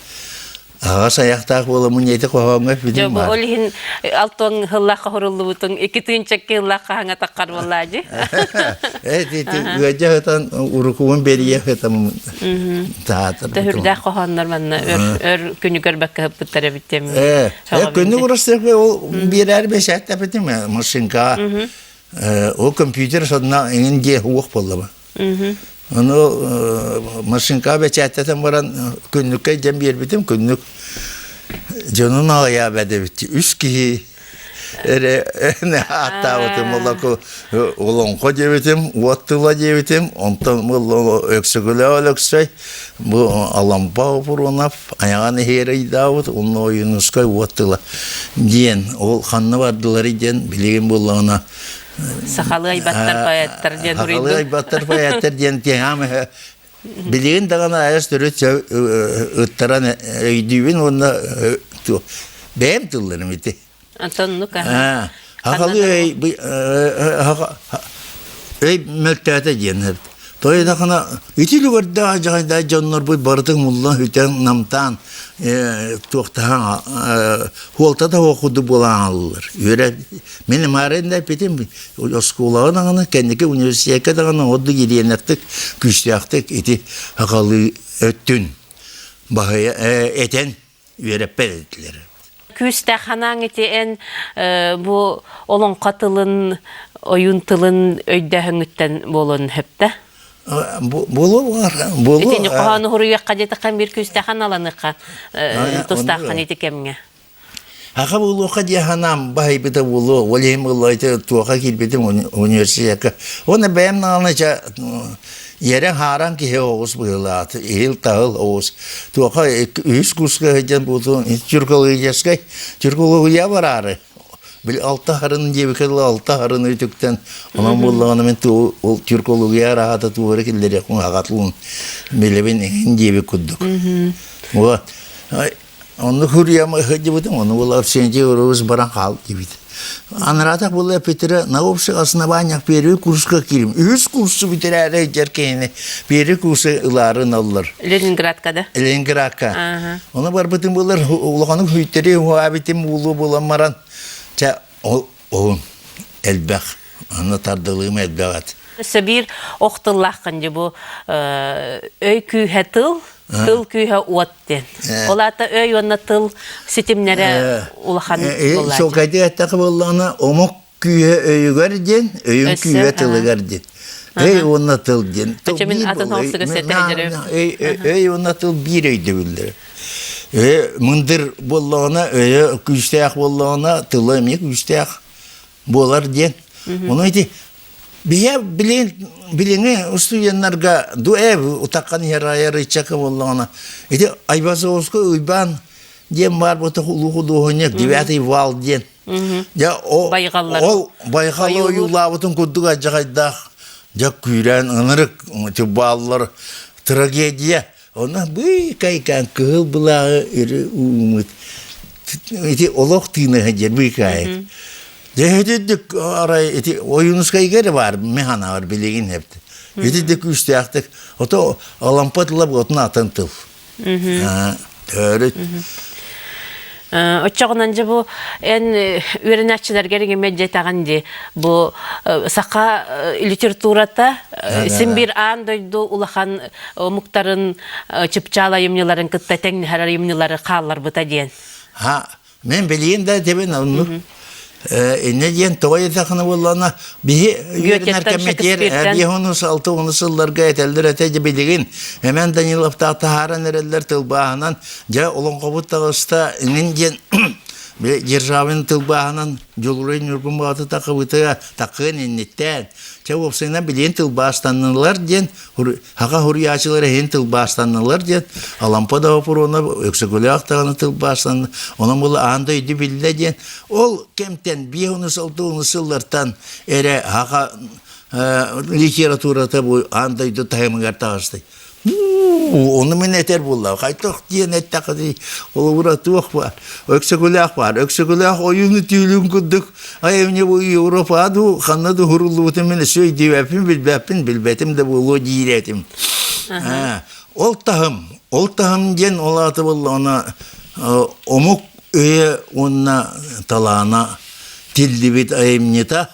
аҕас айахтаах буоламын эти хоһооҥҥо эппитим баар. Ол иһин алтон хыллаахха хоруллубутуҥ икки тыынчакки хыллаахха хаҥа таххар буоллаадьы. Эт ити ыадьа хытан урукубун берийэ хытам таатыр. Төһүрдээх хоһооннор манна өр өр күнү көрбөккө хыппыттар эбит диэн. Э, күнү урастык ол биэрэр бэсээт машинка Ол компьютер сонно эҥин дьиэ уох буолла Ону машинка бэчээттэтэн баран күннүккэ дьэн биэрбитим күннүк дьонун аҕыйаабат эбит үс киһи эрэ ааттаабытым олоку олоҥхо диэбитим уот тыла диэбитим онтон Өксөкүлээх Өлөксөй бу Алампа Опурунов айаҕан иһиэрийдаабыт уонна Ойуунускай уот тыла диэн ол ханна бардыларый диэн билигин буоллаҕына Сахалыы айбаттар поэттар диэн Сахалыы айбаттар поэттар диэн тиһаам билигин даҕаны айас төрүт ыттаран өйдүүбүн уонна бэйэм тылларым ити Оннук Хахалыы өй мөлтөөтө диэн Тойдахына ити үлүгэрдээх дьаҕайдаах дьоннорбут барытын муллан үтэн намтаан туохтаһан хуолтата суох курдук буолан хааллылар. Үөрэ мин маарыын да эппитим оскуолаҕа даҕаны кэнники университекка даҕаны ордук ириэнэхтик күүстээхтик ити хахалыы өттүн баһыйа этэн үөрэппэт этилэр. Күүстээх ханаан ити эн бу олоҥхо тылын, ойуун тылын өйдөөһүҥҥүттэн буолуон сөптө? Буолуо баар. Буолуо. Итини хоһоону хуруйуохха диэтэххэ биир күүстээх аналаныхха тустааххын ити кэмҥэ. Аха буолуохха дии санаам баһыйбыта буолуо. Ол иһин буолуо ити туоха киирбитим университекка. Уонна бэйэм даҕаны ча Иэрэн-хааран киһи оҕус быһыылаах, иһил-таһыл оҕус. Туоха үһүс курска сылдьан буутун тюркологическай тюркология бараары. Били алта харын диэбикэ дылы алта харын үтүктэн онон буоллаҕына мин ол тюркология араһата туора киллэриэхпин аҕатылын билэбин иһин диэбит курдук. Вот. Онно хуруйам сылдьыбытым, ону була Арсентий Егорович баран хаал диэбит. Анараатах була эппиттэрэ на общих основаниях первый курска киирим. Үһүс курсу бүтэрээри сылдьар киһини первый курсы ылаарын аллар. Ленинградка да? Ленинградка. Ону барбытым булар улаханнык хүйтери уһаабитим уулу булан баран чэ ол оһун элбэх. Аны тардылыым элбэх эт. Өссө биир ох тыллааххын дии бу өй күүһэ тыл, тыл күүһэ уот диэн. Ол аата өй уонна тыл ситимнэрэ улахан буолааччы. Чуолкайдык эттэххэ буоллаҕына, омук күүһэ өйүгэр диэн, өйүн күүһэ тылыгар диэн. Өй уонна тыл диэн. Мин атын холсуга Өй уонна тыл биир өйдөбүллэр. Өйө мындыр буоллаҕына, өйө күүстээх буоллаҕына, тыла эмиэ күүстээх буолар диэн. Ону ити биһиэ билин билиҥи устудьуоннарга дуэ утаххан иһэр айар ыччакка буоллаҕына ити Айбазовскай Уйбаан диэн баар буотах улуу худуоһунньук девятый вал диэн дьэ ол ол байҕалы ойуулаабытын курдук алдьархайдаах дьэ күүрээн ынырык бааллар трагедия Онно быыкайкаан кыһыл былааҕы өрө ууммут ити олох тыыныһа диэн быыкаайык. Дьэ итинник арай ити Ойуунускайга эрэ баар механаар билигин эпти. Ити де күүстээхтик ото Алампа тыла буотун атын тыл. Төрүт. Оччоҕунан дьэ бу эн үөрэнээччилэргэр иҥэмэ дьэтэҕин дии бу саха литературата син биир аан дойду улахан омуктарын чыпчаал айымньыларын кытта тэҥнэһэр айымньылары хаалларбыта диэн. Ха, мен билиин да этибин оннук. Инне диэн тоҕо диэтэххинэ буоллаҕына биһи үөрэнэр кэммитигэр биэһуну алты уну сылларга этэллэр этэ дьэ билигин Эмэн Даниловтаах таһааран эрэллэр тылбааһынан дьэ олоҥхобут таҕыста иҥин диэн Державин тылбааһынан Дьулуруй Ньургун Бооту тахыбытыга такыан инниттээн чэ уопсайынан билигин тылбаастаннылар диэн Хаха суруйааччылар иһин тылбаастаннылар диэн Алампа да Опуруона Өксөкүлээх даҕаны тылбаастанна онон була аан дойду биллэ диэн ол кэмтэн биэс алты сыллартан эрэ хаха литературата бу аан дойду таһымыгар таҕысты ону мин этэр буолла хайдах диэн эттэххиний холобура туох баар Өксөкүлээх баар Өксөкүлээх ойууну түүлүн курдук айымньы бу Европаҕа дуу ханна да уһуруллубутун мин өссө өйдүбэппин билбэппин билбэтим да буолуо диир этим ол таһым ол таһым диэн ол аата буоллаҕына омук өйө уонна талаана тиллибит айымньыта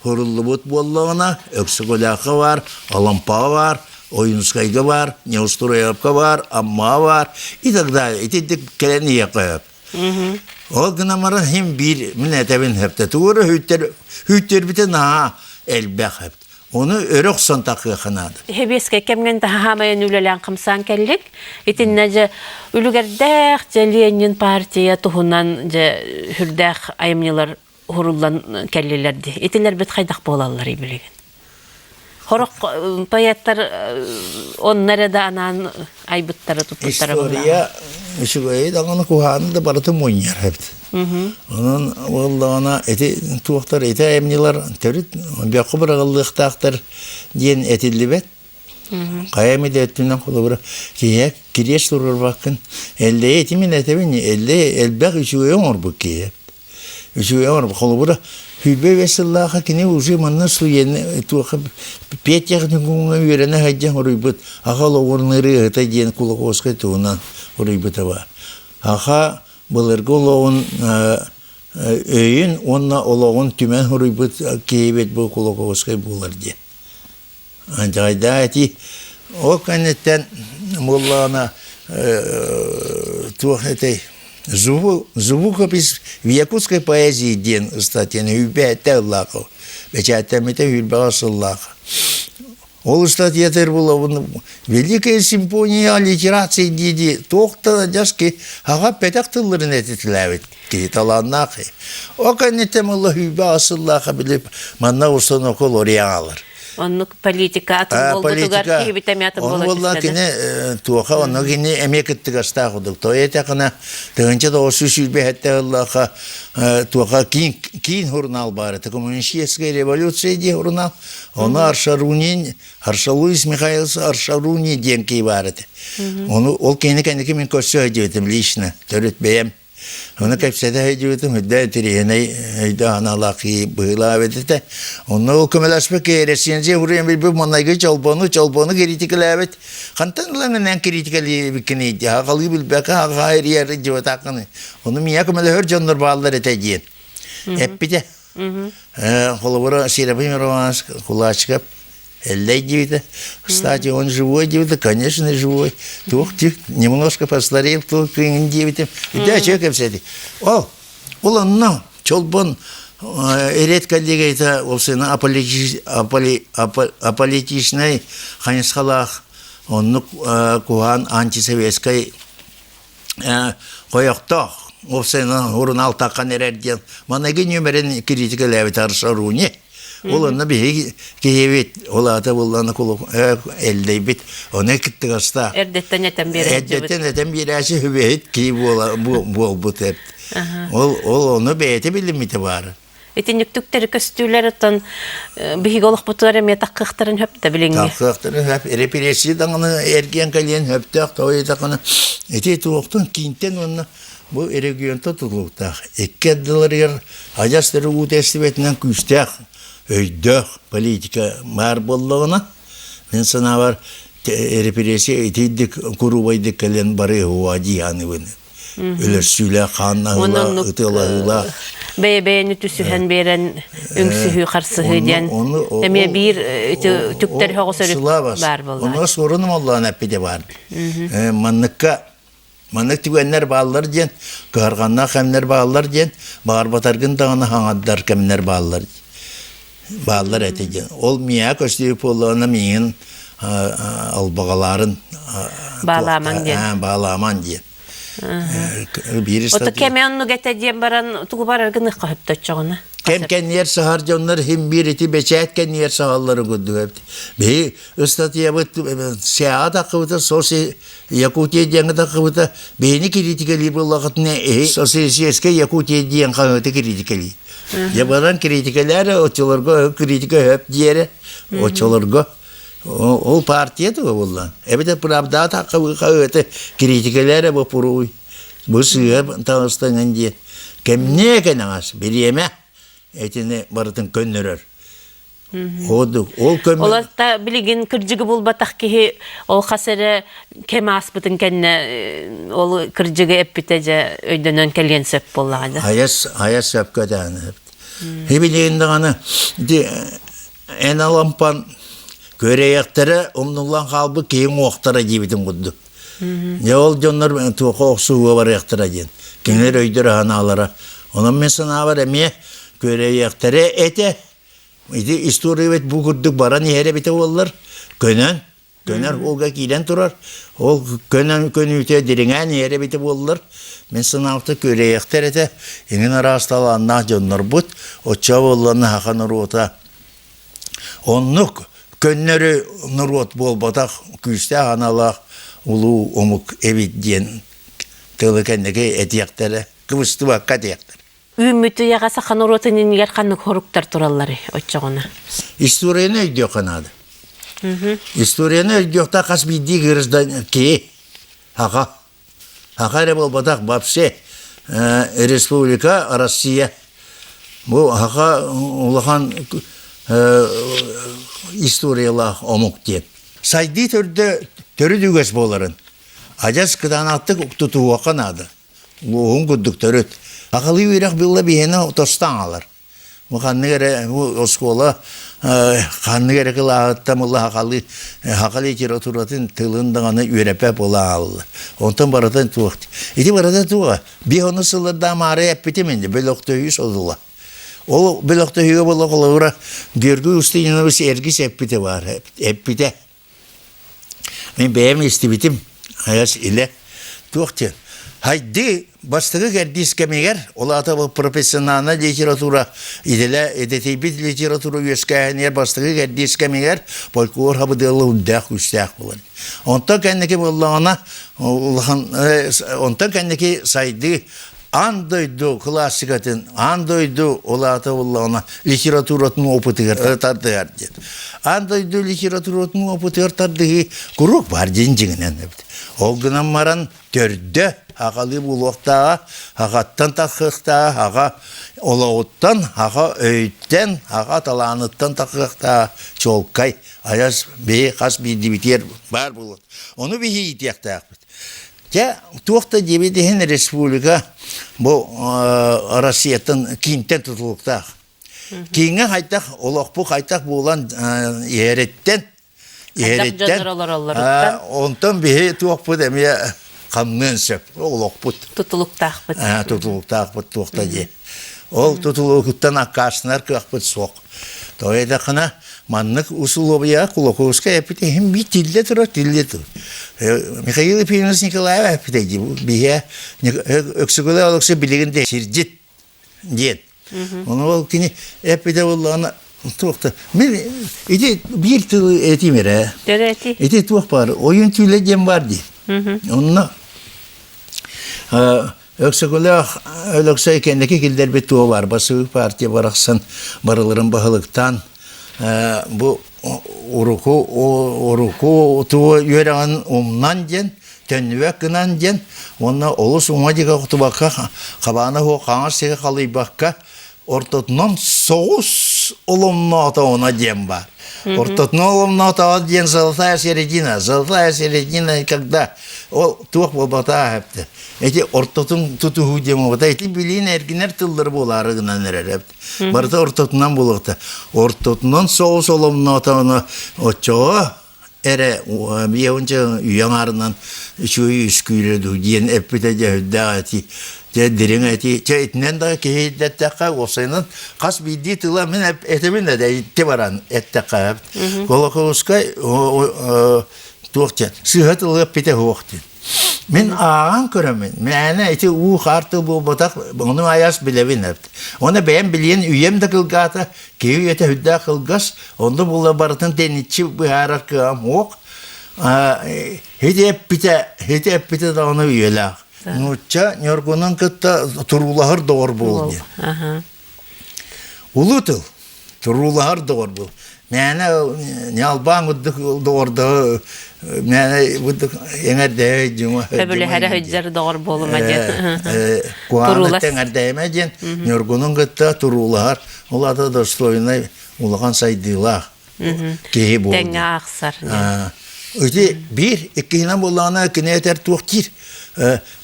Хуруллубут буоллаҕына, Өксөкүлээххэ баар, Алампаҕа баар, Ойуунускайга баар, Неустроевка баар, Аммаҕа баар и так далее. Итинник кэлэн иһиэххэ сөп. Ол гынан баран иһин биир мин этэбин сөптө. Тугу эрэ сүүттэрбитэ наһаа элбэх эбит. Ону өрө охсон тахыахха наада. Хэбиэскэй кэмҥэн таһаамайан үлэлээн хамсаан кэллик. Итиннэ дьэ үлүгэрдээх дьэ Ленин партия туһунан дьэ сүрдээх айымньылар уһуруллан кэллилэр дии. Итилэрбит хайдах буолалларый билигин? Хорох поэттар онно эрэ да анаан айбыттара туппуттара История үчүгэйи даҕаны куһааны да барыта мунньар эбит. Онон буоллаҕына ити туохтар ити айымньылар төрүт бөххө быраҕыллыахтаахтар диэн этиллибэт. Хайа эмит өттүнэн холобура киһиэхэ кириэс туруорбаккын Эллэйи ити мин этэбин Эллэй элбэх үчүгэйи оҥорбут киһи Үчүгэй оҥорбут. Холобура, 25 сыллаахха кини уже манна студент туохха педтехникумҥа үөрэнэ сылдьан уруйбут аха олоҕун ырыаһыта диэн Кулаковскай туһунан уруйбута баар. Аха былыргы олоҕун өйүн уонна олоҕун түмэн суруйбут киһибит бу Кулаковскай буолар диэн. Дьайдаа этии. Ол кэнниттэн буоллаҕына туох этэй Звукопись в якутской поэзии диэн ыстатыйаны сүүрбэһэттэ ыллаах бэчээттэммитэ сүүрбэҕэ сыллаах. Ол ыстатыйатыгар буолабын Великая симфония аллитерации дии-дии туох да дьаски аҕа пэтэх тылларын этитилээбит киһи талааннаах. Ол кэнниттэн буолла сүүрбэҕэ сыллаахха били манна установка лориаҕалар. Оннук политика атын буолбутугар киһибит эмиэ атын буола буолла кини туоха онно кини эмиэ кыттыгастаах курдук. Тоҕо этэххинэ 1927 сыллаахха туоха киин киин журнал баар этэ коммунистическая революция диэн журнал. Ону Аршарунин Аршалуис Михайлович Аршаруни диэн киһи баар этэ. Ону ол киһини кэнники мин көрсө сылдьыбытым лично төрүт бэйэм. Ону кэпсэтэ сылдьыбытым үрдэ интэриэһинэй өйдөөх аналаах киһи быһыылаабыт этэ. Онно ол көмөлөспүт киһи рецензия суруйан билбит маҥнайгы чолбону чолбону критикалээбит. Хантан ылан эн критикалиэбиккиний дии аҕалыы билбэккэ аҕа эрийэр дьыбатааххыный. Ону миэхэ көмөлөһөр дьоннор бааллар этэ диэн эппитэ. Холобура Серафим Романович Кулачиков Эллэй диэбитэ. Кстати, он живой диэбитэ, конечно, живой. Туох тик, немножко постарел, туох кыҥын диэбитим. Үтэ чө кэпсэти. Ол, ол онно Чолбон эрет коллегията ол сына аполитичнай хайысхалаах оннук куһаан антисоветскай хойохтоох ол сына сурунаал таххан эрэр диэн маныгы нүөмэрин критикалээбит Аршаруни. Ол онно биһиги киһибит, ол аата буоллаҕына эллэйбит, ону кыттыгастаах. Эрдэттэн этэн биэрээччибит. Эрдэттэн этэн биэрээччи сүбэһит киһи буолбут эбит. Ол, ол ону бэйэтэ билиммитэ баара. Итинник түктэри көстүүлэр оттон биһиги олохпутугар эмиэ таккыахтарын хөп да билиҥҥи. Таккыахтарын хөп, репрессия даҕаны эргиэн кэлиэн сөптөөх тоҕо даҕаны ити туохтан киинтэн уонна бу регионтан тутулуктаах. Икки ардыларыгар адьас төрү уу тэстибэтинэн күүстээх, өйдөөх политика баар буоллаҕына, мин санаабар репрессия итийдик куруубайдык кэлэн барыа дии саныыбын. Өлөрсүүлээх, хааннаһыылаах, ытыалаһыылаах. Бэйэ-бэйэни түсүһэн биэрэн үҥсүһүү, харсыһыы диэн эмиэ биир түктэр соҕус өрүт баар буолла. Онно суорун омоллоон эппитэ баар. Манныкка маннык түгэннэр бааллар диэн, кыһарҕаннаах кэмнэр бааллар диэн, баҕарбатаргын даҕаны хаҥардар кэмнэр бааллар бааллар этэ диэн. Ол миэхэ көстүү буоллаҕына миигин албаҕалаарын Баалаамаҥ диэн. Баалаамаҥ диэн. Ото кэме оннук этэ диэн баран тугу барар гыныхха хөптөччөҕүнэ. Кэм кэнниэр саһар дьоннор хим биир ити бэчээт кэнниэр саһаллары курдук эбит. Биһи ыстатыйабыт сээҕэ таххыбыта соци Якутия диэҥҥэ таххыбыта биһини критикэлии буоллахытына эһи социалистическай Якутия диэн хаһыаты критикэлии. Дьэ баран критикэлээр оччолорго критика хөп диэрэ оччолорго ол партия туга буолла. Эбэтэр правда хаһыаты критикэлээр боппуруй бу сыыһа таҕыстаҥын диэн кэмниэ кэнэҕэс бириэмэ этини барытын көннөрөр. Одук ол көмө Олорта билигин кырдьыгы булбатах киһи ол хас эрэ кэм ааспытын кэннэ ол кырдьыгы эппитэ дьэ өйдөнөн кэлиэн сөп буоллаҕа да. Айас айас сөпкө даҕаны. Хибилигин даҕаны ити эн алампан көрөйөхтөрө умнуллан хаалбыт киһи уҥуохтара диэбитин курдук. Дьэ ол дьоннор туохха охсуһууга барыахтара диэн. Кинилэр өйдөр анаалара. Онон мин санаабар эмиэ көрөйөхтөрө этэ Ити история бу курдук баран иһэр эбитэ буоллар, көнөн, көнөр уолга киирэн турар, ол көнөн көнүүтэ дириҥээн иһэр эбитэ буоллар, мин санаабыта күөрэйэхтэр этэ, иҥин араас талааннаах дьоннорбут, оччо буолланна саха норуота оннук көннөрү норуот буолбатах, күүстээх аналаах улуу омук эбит диэн тылы кэнники этиэхтэрэ, кыбыстыбакка этиэхтэрэ. Үүммүт үйэҕэ саха норуотун иннигэр ханнык хоруктар туралларый оччоҕуна? Историяны өйдүөххэ наада. Историяны өйдүөхтэ хас биирдии граждан киһи саха. Саха эрэ буолбатах вообще республика Россия. Бу саха улахан историялаах омук диэн. Сайдыы төрдө төрүт үгэс буоларын адьас кытаанахтык тутуһуохха наада. Луоһун курдук төрүт. Акылыы үөрэх биллэ биһиэнэ тостон аалар. Бу ханнык эрэ бу оскуола ханнык эрэ кылааһыттан була сахалыы саха литературатын тылын даҕаны үөрэппэт буола ааллар. Онтон барытын туох ити барыта туоҕа биир ону сыллардаах маары эппитим инде бөлөхтөһүү содула. Ол бөлөхтөһүүгэ буола холобура Георгий Устинович эргис эппитэ баар эппитэ. Мин бэйэм истибитим, айас илэ туох диэн Хайдыы бастакы кэрдиис кэмигэр, ол аата бу профессиональнай литература идэлэ идэтийбит литература үөскээһинигэр бастакы кэрдиис кэмигэр фольклор хабыдыала үрдээх күүстээх буолар. Онтон кэнники буоллаҕына улахан онтон кэнники сайдыы аан дойду классикатын, аан дойду ол аата буоллаҕына литературатын опытыгар тардыһар диэн. Аан дойду литературатын опытыгар тардыһыы куруук баар диэн дьиҥинэн эбит. Ол гынан баран төрдө аҕалыы буолуохтааҕа, аҕаттан тахсыахтааҕа, аҕа олоҕуттан, аҕа өйүттэн, аҕа талааныттан тахсыахтааҕа чуолкай айас биһи хас биирдибитигэр баар буолуо. Ону биһи иитиэхтээхпит. Дьэ, туох да диэбит иһин республика бу Россияттан киинтэн тутулуктаах. Кииҥҥэ хайдах олохпу хайдах буолан иһэриттэн иһэриттэн онтон биһи туохпут эмиэ хамныан сөп олохпут. Тутулуктаахпыт. Тутулуктаахпыт туох да диэ. Ол тутулугуттан аккаастанар кыахпыт суох. Тоҕо диэтэххинэ, маннык усулуобуйаҕа Кулаковскай эппит иһин биир тиллэ турар, тиллэ турар. Михаил Ефимович Николаев эппитэ дии, биһиэ Өксөкүлээх Алексей билигин да сирдьит диэн. Ону ол кини эппитэ буоллаҕына. Туохта мен ити биир тылы этим эрэ. Төрөти. Ити туох бар ойун түүлэ диэн бар дии. Онно Өксөкөлөөх Өлөксөй кэнники киллэрбит туо бар басыы партия барахсан барыларын баһылыктаан бу уруку уруку туо үөрэҕин умнан диэн төннүбэк гынан диэн уонна олус уҥа диэки охтубакка хабаана суох хаҥас сири халыйбакка ортотунан соҕус оломноотоҕуна диэн баар. Ортотунан оломноотоҕо диэн золотая середина, золотая середина когда ол туох буолбатаа эпти. Эти ортотун тутуһуу диэн буолбата. Ити билиин эргинэр тыллары буолаары гынан эрэр эбит. Барыта ортотунан буолуохта. Ортотунан соҕус оломноотоҕуна оччоҕо эрэ биэһунча үйэ аҥаарынан үчүгэй үскүүрэ дуу диэн эппитэ дьэ үрдээх этии дьэ дириҥ этии чэ итинэн да киһи ирдэттэххэ уопсайынан хас биирдии тыла мин этэбин да итти баран эттэххэ Колоколускай туох диэн сыыһа тылы эппитэ суох диэн Мин ааҕан көрөмүн, мээнэ ити уу хаар тыл буолбатах, ону айас билэбин эбит. Оны бэйэм билиэн үйэм да кылгаата, киһи үйэтэ үрдээх кылгас, онно була барытын тэниччи быһаарар кыаҕым суох. Хити эппитэ, хити эппитэ даҕаны үйэлээх. Нуучча Ньургунун кытта туруулаһар доҕор буол диэн. Улуу тыл туруулаһар доҕор бу. Мээнэ ньалбаан курдук доҕордоһо мээнэ бурдук эҥэрдэһэ дьума Сөбүлэһэрэ сылдьар доҕор буолума диэн. Куһаҕаны эҥэрдэһимэ диэн Ньургунун кытта туруулаһар ол ата достойнай улахан сайдыылаах киһи буолду. Тэҥҥэ аахсар. Ити биир иккиһинэн буоллаҕына кини этэр туох диир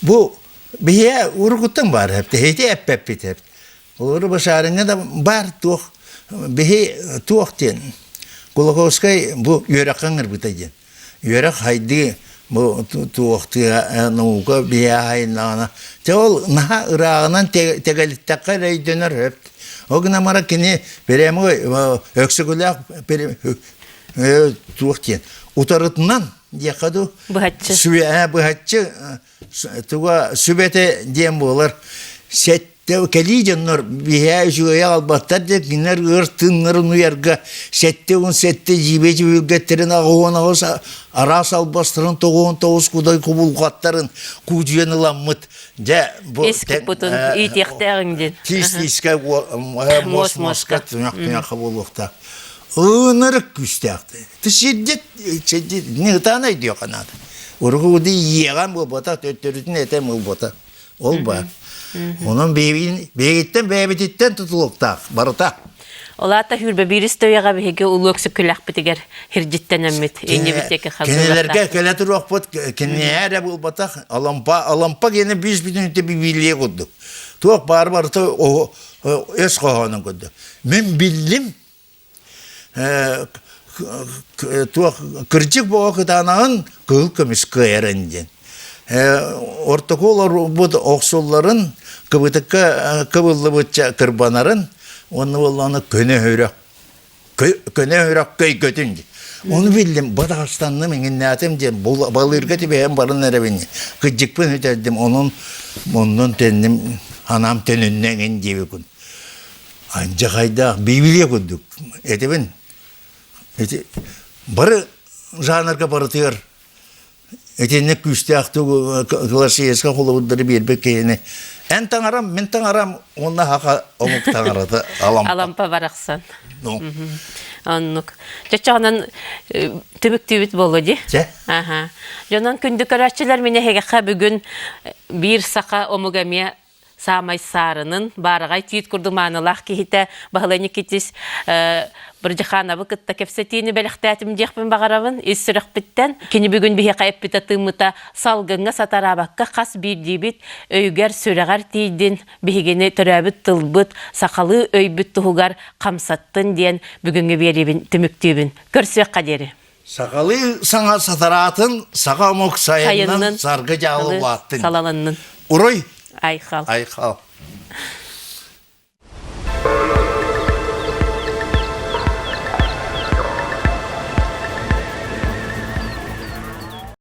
бу Биһиэ урукуттан баар эппит, эппэппит эбит. Олору башаарыҥҥа да баар туох биһи туох диэн Кулаковскай бу үөрэххэ ыҥырбыта диэн. Үөрэх хайдыы бу туохтыа наука биһи айыннаҕына те ол наһаа ырааҕынан тэгэлиттэххэ эрэ өйдөнөр өп. Ол гынан баран кини прямой өксөкүлээх туох диэн утарытынан диэххэ дуу быһаччы быһаччы туга сүбэтэ диэн буолар сэттэ кэлии дьоннор биһээ үчүгэйи аҕалбаттар диэн кинилэр ыар тыыннарын уйарга 77 дьиибэ түһүлгэттэрин 88 араас албастарын 99 кудай кубулҕаттарын куудьуйан ыламмыт дьэ бу ис куппутун иитиэхтээҕиҥ диэн тиис тиискэ муос муоска түҥэх түҥэххэ буолуохтаах ынырык күүстээхтэр Ты сирдит, сирдит, не ытаан өйдүөххэ наада. Урукку иэҕэн буолбата, төттөрүтүн этэн буолбата. Ол баар. Онон биһигиттэн бэйэбититтэн тутулуктаах барыта. Ол аата хүрбэ биирис төйөҕө биһиги улуу өксөкүлэхпитигэр хирдьиттэнэммит иннибитиэки Кинилэргэ кэлэ туруохпут киниэ эрэ буолбатах Алампа Алампа гиэнэ биис бүтүнүтэ бибилиэ курдук. Туох баар барыта өс хоһоонун курдук. Мин биллим туох кырдьык боҕо кытаанаҕын кыһыл көмүс кыайарын диэн ортоку олорбут охсулларын кыбытыкка кыбыллыбытча кырбанарын уонна буоллаҕына көнө үрэх көнө үрэх көйгөтүн диэн ону биллим бадаҕастанным иҥиннээтим диэн балыырга түбэһэн баран эрэбин кыдьыкпын үтэрдим онон оннун төннүм анаам төнүннэ эҥин диэбиккин Алдьархайдаах Библия курдук этэбин. Ити бары жанрга барытыгар итинник күүстээх классическай холобурдары биэрбит киһини эн таҥарам, мин таҥарам уонна хаха омук таҥарата Алампа. Алампа барахсан. Оннук. Чочоҕунан түмүктүүбүт буолуо дии. Чэ. Аха. Дьонон күндү көрөөччүлэр мин эһиэхэ бүгүн биир саха омук эмиэ саамай саарынын, баараҕай тиит курдук маанылаах киһитэ Баһылай Никитич Бырдьахаанабы кытта кэпсэтиини бэлэхтээтим диэхпин баҕарабын ис сүрэхпиттэн. Кини бүгүн биһиэхэ эппитэ-тыыммыта салгыҥҥа сатараабакка хас биирдиибит өйүгэр, сүрэҕэр тиийдин, биһигини төрөөбүт тылбыт, сахалыы өйбүт туһугар хамсаттын диэн бүгүҥҥү биэриибин түмүктүүбүн. Көрсүөххэ диэри. Сахалыы саҥа сатараатын саха омук сайыннын саргы дьаалы улааттын. Салаланнын. Уруй! Айхал. Айхал.